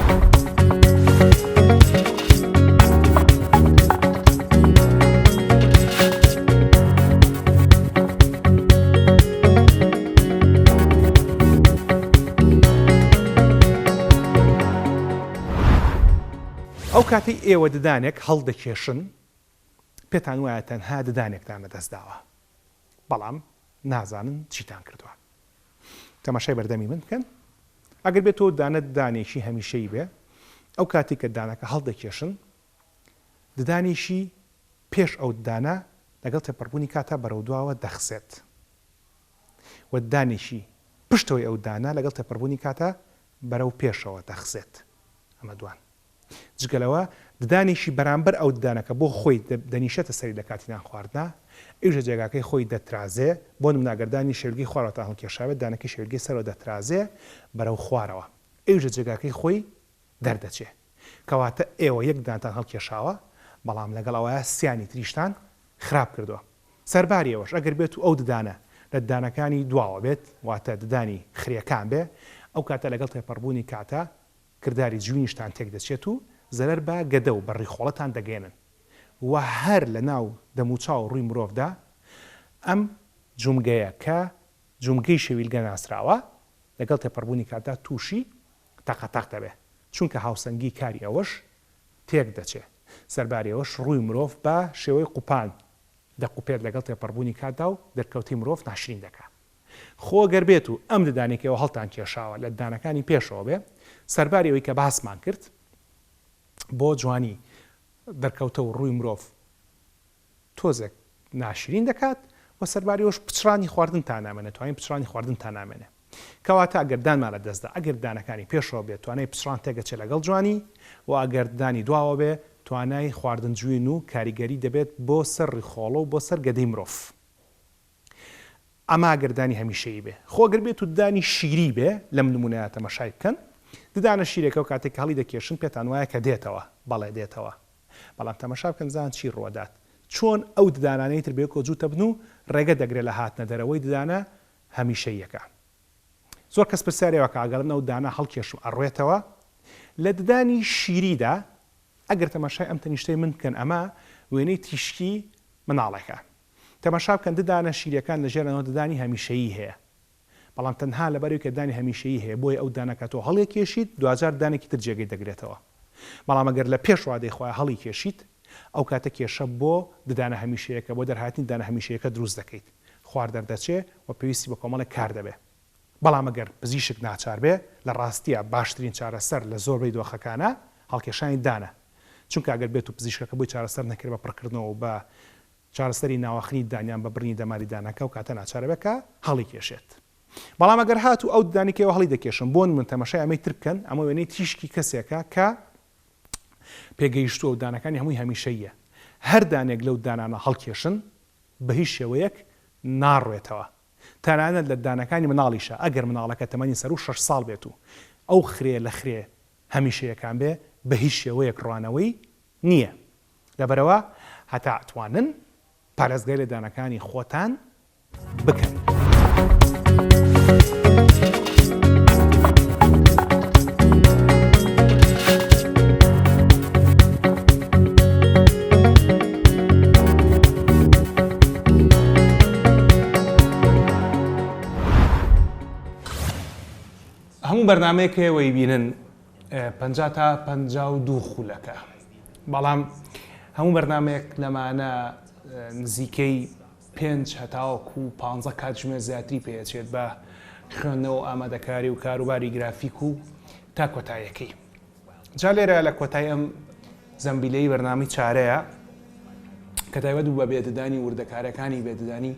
ئەو کاتەی ئێوە ددانێک هەڵدەکێشن پێتان وایە تەنها ددانێکتان لەدەست داوە بەڵام نازانن چیتان کردووە تەماشای بەردەمی من بکەن ئەگەر بێت تۆ دانە ددانێکی هەمیشەی بێ ئەو کاتی کە دانەکە هەڵدەکێشن ددانێکی پێش ئەو ددانە لەگەڵ تێپەڕبوونی کاتا بەرەو دواوە دەخزێت و ددانێکی پشتەوەی ئەو دانە لەگەڵ تێپەڕبوونی کاتا بەرەو پێشەوە دەخزێت. ئەمە دوان. جگە لەوە ددانێکی بەرامبەر ئەو ددانە کە بۆ خۆی دەنیشێتە سەری لە کاتی نان خواردنا، ئەویش لە جێگاکەی خۆی دەترازێ، بۆ نمونە ئەگەر دانی شێلگەی خوارەوەتان هەڵکێشابێت، دانەکەی شێلگەی سەرەوە دەترازێ بەرەو خوارەوە، ئەویش لە جێگاکەی خۆی دەردەچێ. کەواتە ئێوە یەک ددانتان هەڵکێشاوە، بەڵام لەگەڵ ئەوەیا سیانی تریشتان خراپ کردووە. سەرباری ئەوەش ئەگەر بێتو ئەو ددانە لە ددانەکانی دواوە بێت، واتە ددانی خرێکان بێ، ئەو کاتە لەگەڵ تێپەڕبوونی کاتا کرداری جوینیشتان تێکدەچێت و زەرەر بە گەدە و بە ڕیخۆڵەتان دەگەیەنن و هەر لە ناو دەموچاو و ڕووی مرۆڤدا ئەم جومگەیە کە جومگەی شەویلگە ناسراوە لەگەڵ تێپەڕبوونی کاتدا تووشی تەقەتەق دەبێ چونکە هاوسەنگی کاری ئەوەش تێکدەچێ. سەرباری ئەوەش ڕووی مرۆڤ بە شێوەی قوپان دەقوپێت لەگەڵ تێپەڕبوونی کاتدا و دەرکەوتەی مرۆڤ ناشرین دەکا. خۆ گەر بێت و ئەم ددانەی کە ئێوە هەڵتان کێشاوە لە ددانەکانی پێشەوە بێ، سەرباری ئەوەی کە باسمان کرد بۆ جوانی دەرکەوتە و ڕووی مرۆڤ تۆزێک ناشرین دەکات و سەرباری ئەوەش پچڕانی خواردنتان نامێنێت، توانای پچڕانی خواردنتان نامێنێ. کەواتە ئەگەر دانمان لە دەستدا، ئەگەر دانەکانی پێشەوە بێت توانای پچڕان تێکدەچێت لەگەڵ جوانی و ئەگەر دانی دواوە بێ توانای خواردن جوین و کاریگەری دەبێت بۆ سەر ڕیخۆڵە و بۆ سەر گەدەی مرۆڤ. ئەمە ئەگەر دانی هەمیشەیی بێ. خۆ ئەگەر بێت و ددانی شیری بێ، لەم نموونەیە تەمەشای بکەن، ددانە شیرێکە و کاتێک کە هەڵیدەکێشن پێتان وایە کە دێتەوە، بەڵێ دێتەوە. بەڵام تەمەشا بکەن بزانن چی ڕووەدات، چۆن ئەو ددانانەی تر بەیەکەوە جووت دەبن و ڕێگە دەگرێت لە هاتنە دەرەوەی ددانە هەمیشەییەکە. زۆر کەس پرسیاری ئەوە کە ئەگەر من ئەو ددانە هەڵکێشم ئەڕوێتەوە؟ لە ددانی شیریدا ئەگەر تەمەشای ئەم تەنیشتەی من بکەن ئەمە وێنەی تیشکی مناڵێکە. تەماشا بکەن ددانە شیریەکان لە ژێرانەوە ددانی هەمیشەیی هەیە بەڵام تەنها لەبەرئەوەی کە ددانی هەمیشەیی هەیە بۆیە ئەو ددانە کە تۆ هەڵیەکێشیت دواجار ددانێکی تر جێگەی دەگرێتەوە بەڵام ئەگەر لە پێش وادەی خۆیا هەڵیکێشیت ئەو کاتە کێشە بۆ ددانە هەمیشەیەکە بۆ دەرهاتنی ددانە هەمیشەیەکە دروست دەکەیت خوار دەردەچێ و پێویستی بە کۆمەڵێک کار دەبێ بەڵام ئەگەر پزیشک ناچار بێ لە ڕاستیا باشترین چارەسەر لە زۆربەی دۆخەکانا هەڵکێشانی ددانە چونکە ئەگەر بێتو پزیشکەکە بۆی چارەسەر نەکرێ بە پڕکردنەوە و بە چارەسەری ناواخنی ددان یان بە بڕینی دەماری ددانەکە ئەو کاتە ناچارە بێ کە هەڵیکێشێت. بەڵام ئەگەر هاتوو ئەو ددانەی کە ئێوە هەڵیدەکێشن بۆ نمونە تەمەشای ئەمەی تر بکەن ئەمە وێنەی تیشکی کەسێکە کە پێگەیشتووە و دانەکانی هەمووی هەمیشەییە هەر دانێک لەو دانانە هەڵکێشن بە هیچ شێوەیەک ناڕوێتەوە تەنانەت لە دانەکانی مناڵیشا ئەگەر مناڵەکە تەمەنی سەروو شەش ساڵ بێت و ئەو خرێ لە خرێ هەمیشەیەکان بێ بە هیچ شێوەیەک ڕوانەوەی نییە لەبەرئەوە هەتا ئەتوانن پارێزگاری لە دانەکانی خۆتان بکەن. هەموو بەرنامەیەک هەیە وەیبینن 50 تا 52 خولەکە بەڵام هەموو بەرنامەیەک لەمانە نزیکەی پێنج هەتاوەکو پانزە کاتژمێر زیاتری پێچێت بە خوێندنەوە و ئامادەکاری و کاروباری گرافیک و تا کۆتاییەکەی جا لێرە لە کۆتای ئەم زەمبیلەی بەرنامەی چارەیە کە تایبەت بوو بە بێددانی وردەکارەکانی بێددانی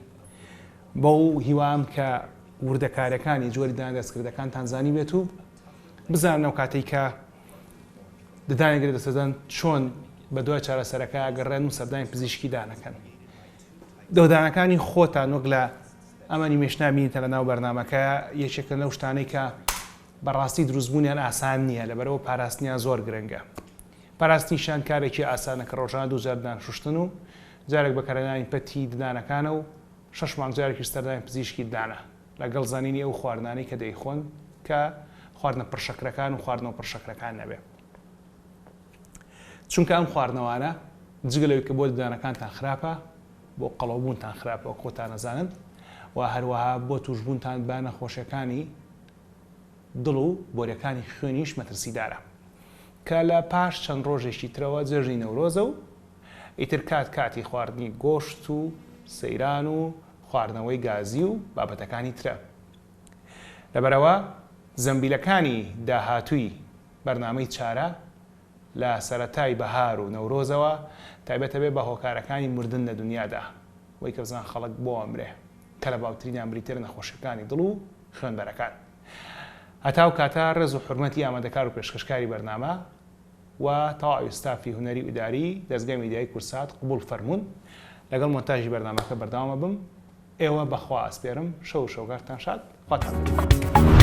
بەو هیوام کە وردەکارەکانی جۆری دان دەستکردەکانتان زانی بێت و بزانن ئەو کاتێک کە ددانێک لە دەستدان چۆن بە دوای چارەسەرەکە گەڕێن و سەردانی پزیشکی دانەکەن دەودانەکانی خۆتان وەک لە ئەمانی مێشنا بینیتە لە ناو بەرنمەکە یەکێکە لەو شتانەی کە بەڕاستی دروستبوونیان ئاسان نییە لەبەرئەوە پاراستنیان زۆر گرنگە. پاراستنیشیان کارێکی ئاسانە کە ڕۆژانە دووجار ددان شوشتن و جارێک بەکارهێنانی پەتی ددانەکانە و شەش مانگ جارێکیش سەردانی پزیشکی ددانە لەگەڵ زانینی ئەو خواردنانەی کە دەیخۆن کە خواردنە پڕشەکرەکان و خواردنەوە پڕشەکرەکان نەبێ چونکە ئەم خواردنەوانە جگە لەوەی کە بۆ ددانەکانتان خراپە بۆ قەڵەوبوونتان خراپە وەک خۆتان ئەزانن و هەروەها بۆ تووشبوونتان بە نەخۆشیەکانی دڵ و بۆریەکانی خوێنیش مەترسیدارە کە لە پاش چەند ڕۆژێکی ترەوە جەژنی نەورۆزە و ئیتر کات کاتی خواردنی گۆشت و سەیران و خواردنەوەی گازی و بابەتەکانی ترە. لەبەرئەوە زەمبیلەکانی داهاتووی بەرنامەی چارە لە سەرەتای بەهار و نەورۆزەوە تایبەتە بێ بە هۆکارەکانی مردن لە دونیادا وەی کە بزان خەڵک بۆ ئەمرێ کە لە باوترینیان بریتیە لە نەخۆشیەکانی دڵ و خوێنبەرەکان. هەتا ئەو کاتە ڕێز و حورمەتی ئامادەکار و پێشکەشکاری بەرنامە و تەواوی ستافی هونەری و ئیداری دەزگای میدیایی کوردسات قبوڵ فەرموون. لەگەڵ مۆنتاژی بەرنامەکە بەردەوام ئەبم. ئێوە بە خوا ئەسپێرم. شەو و شەوگارتان شاد. خواتان لەگەڵ.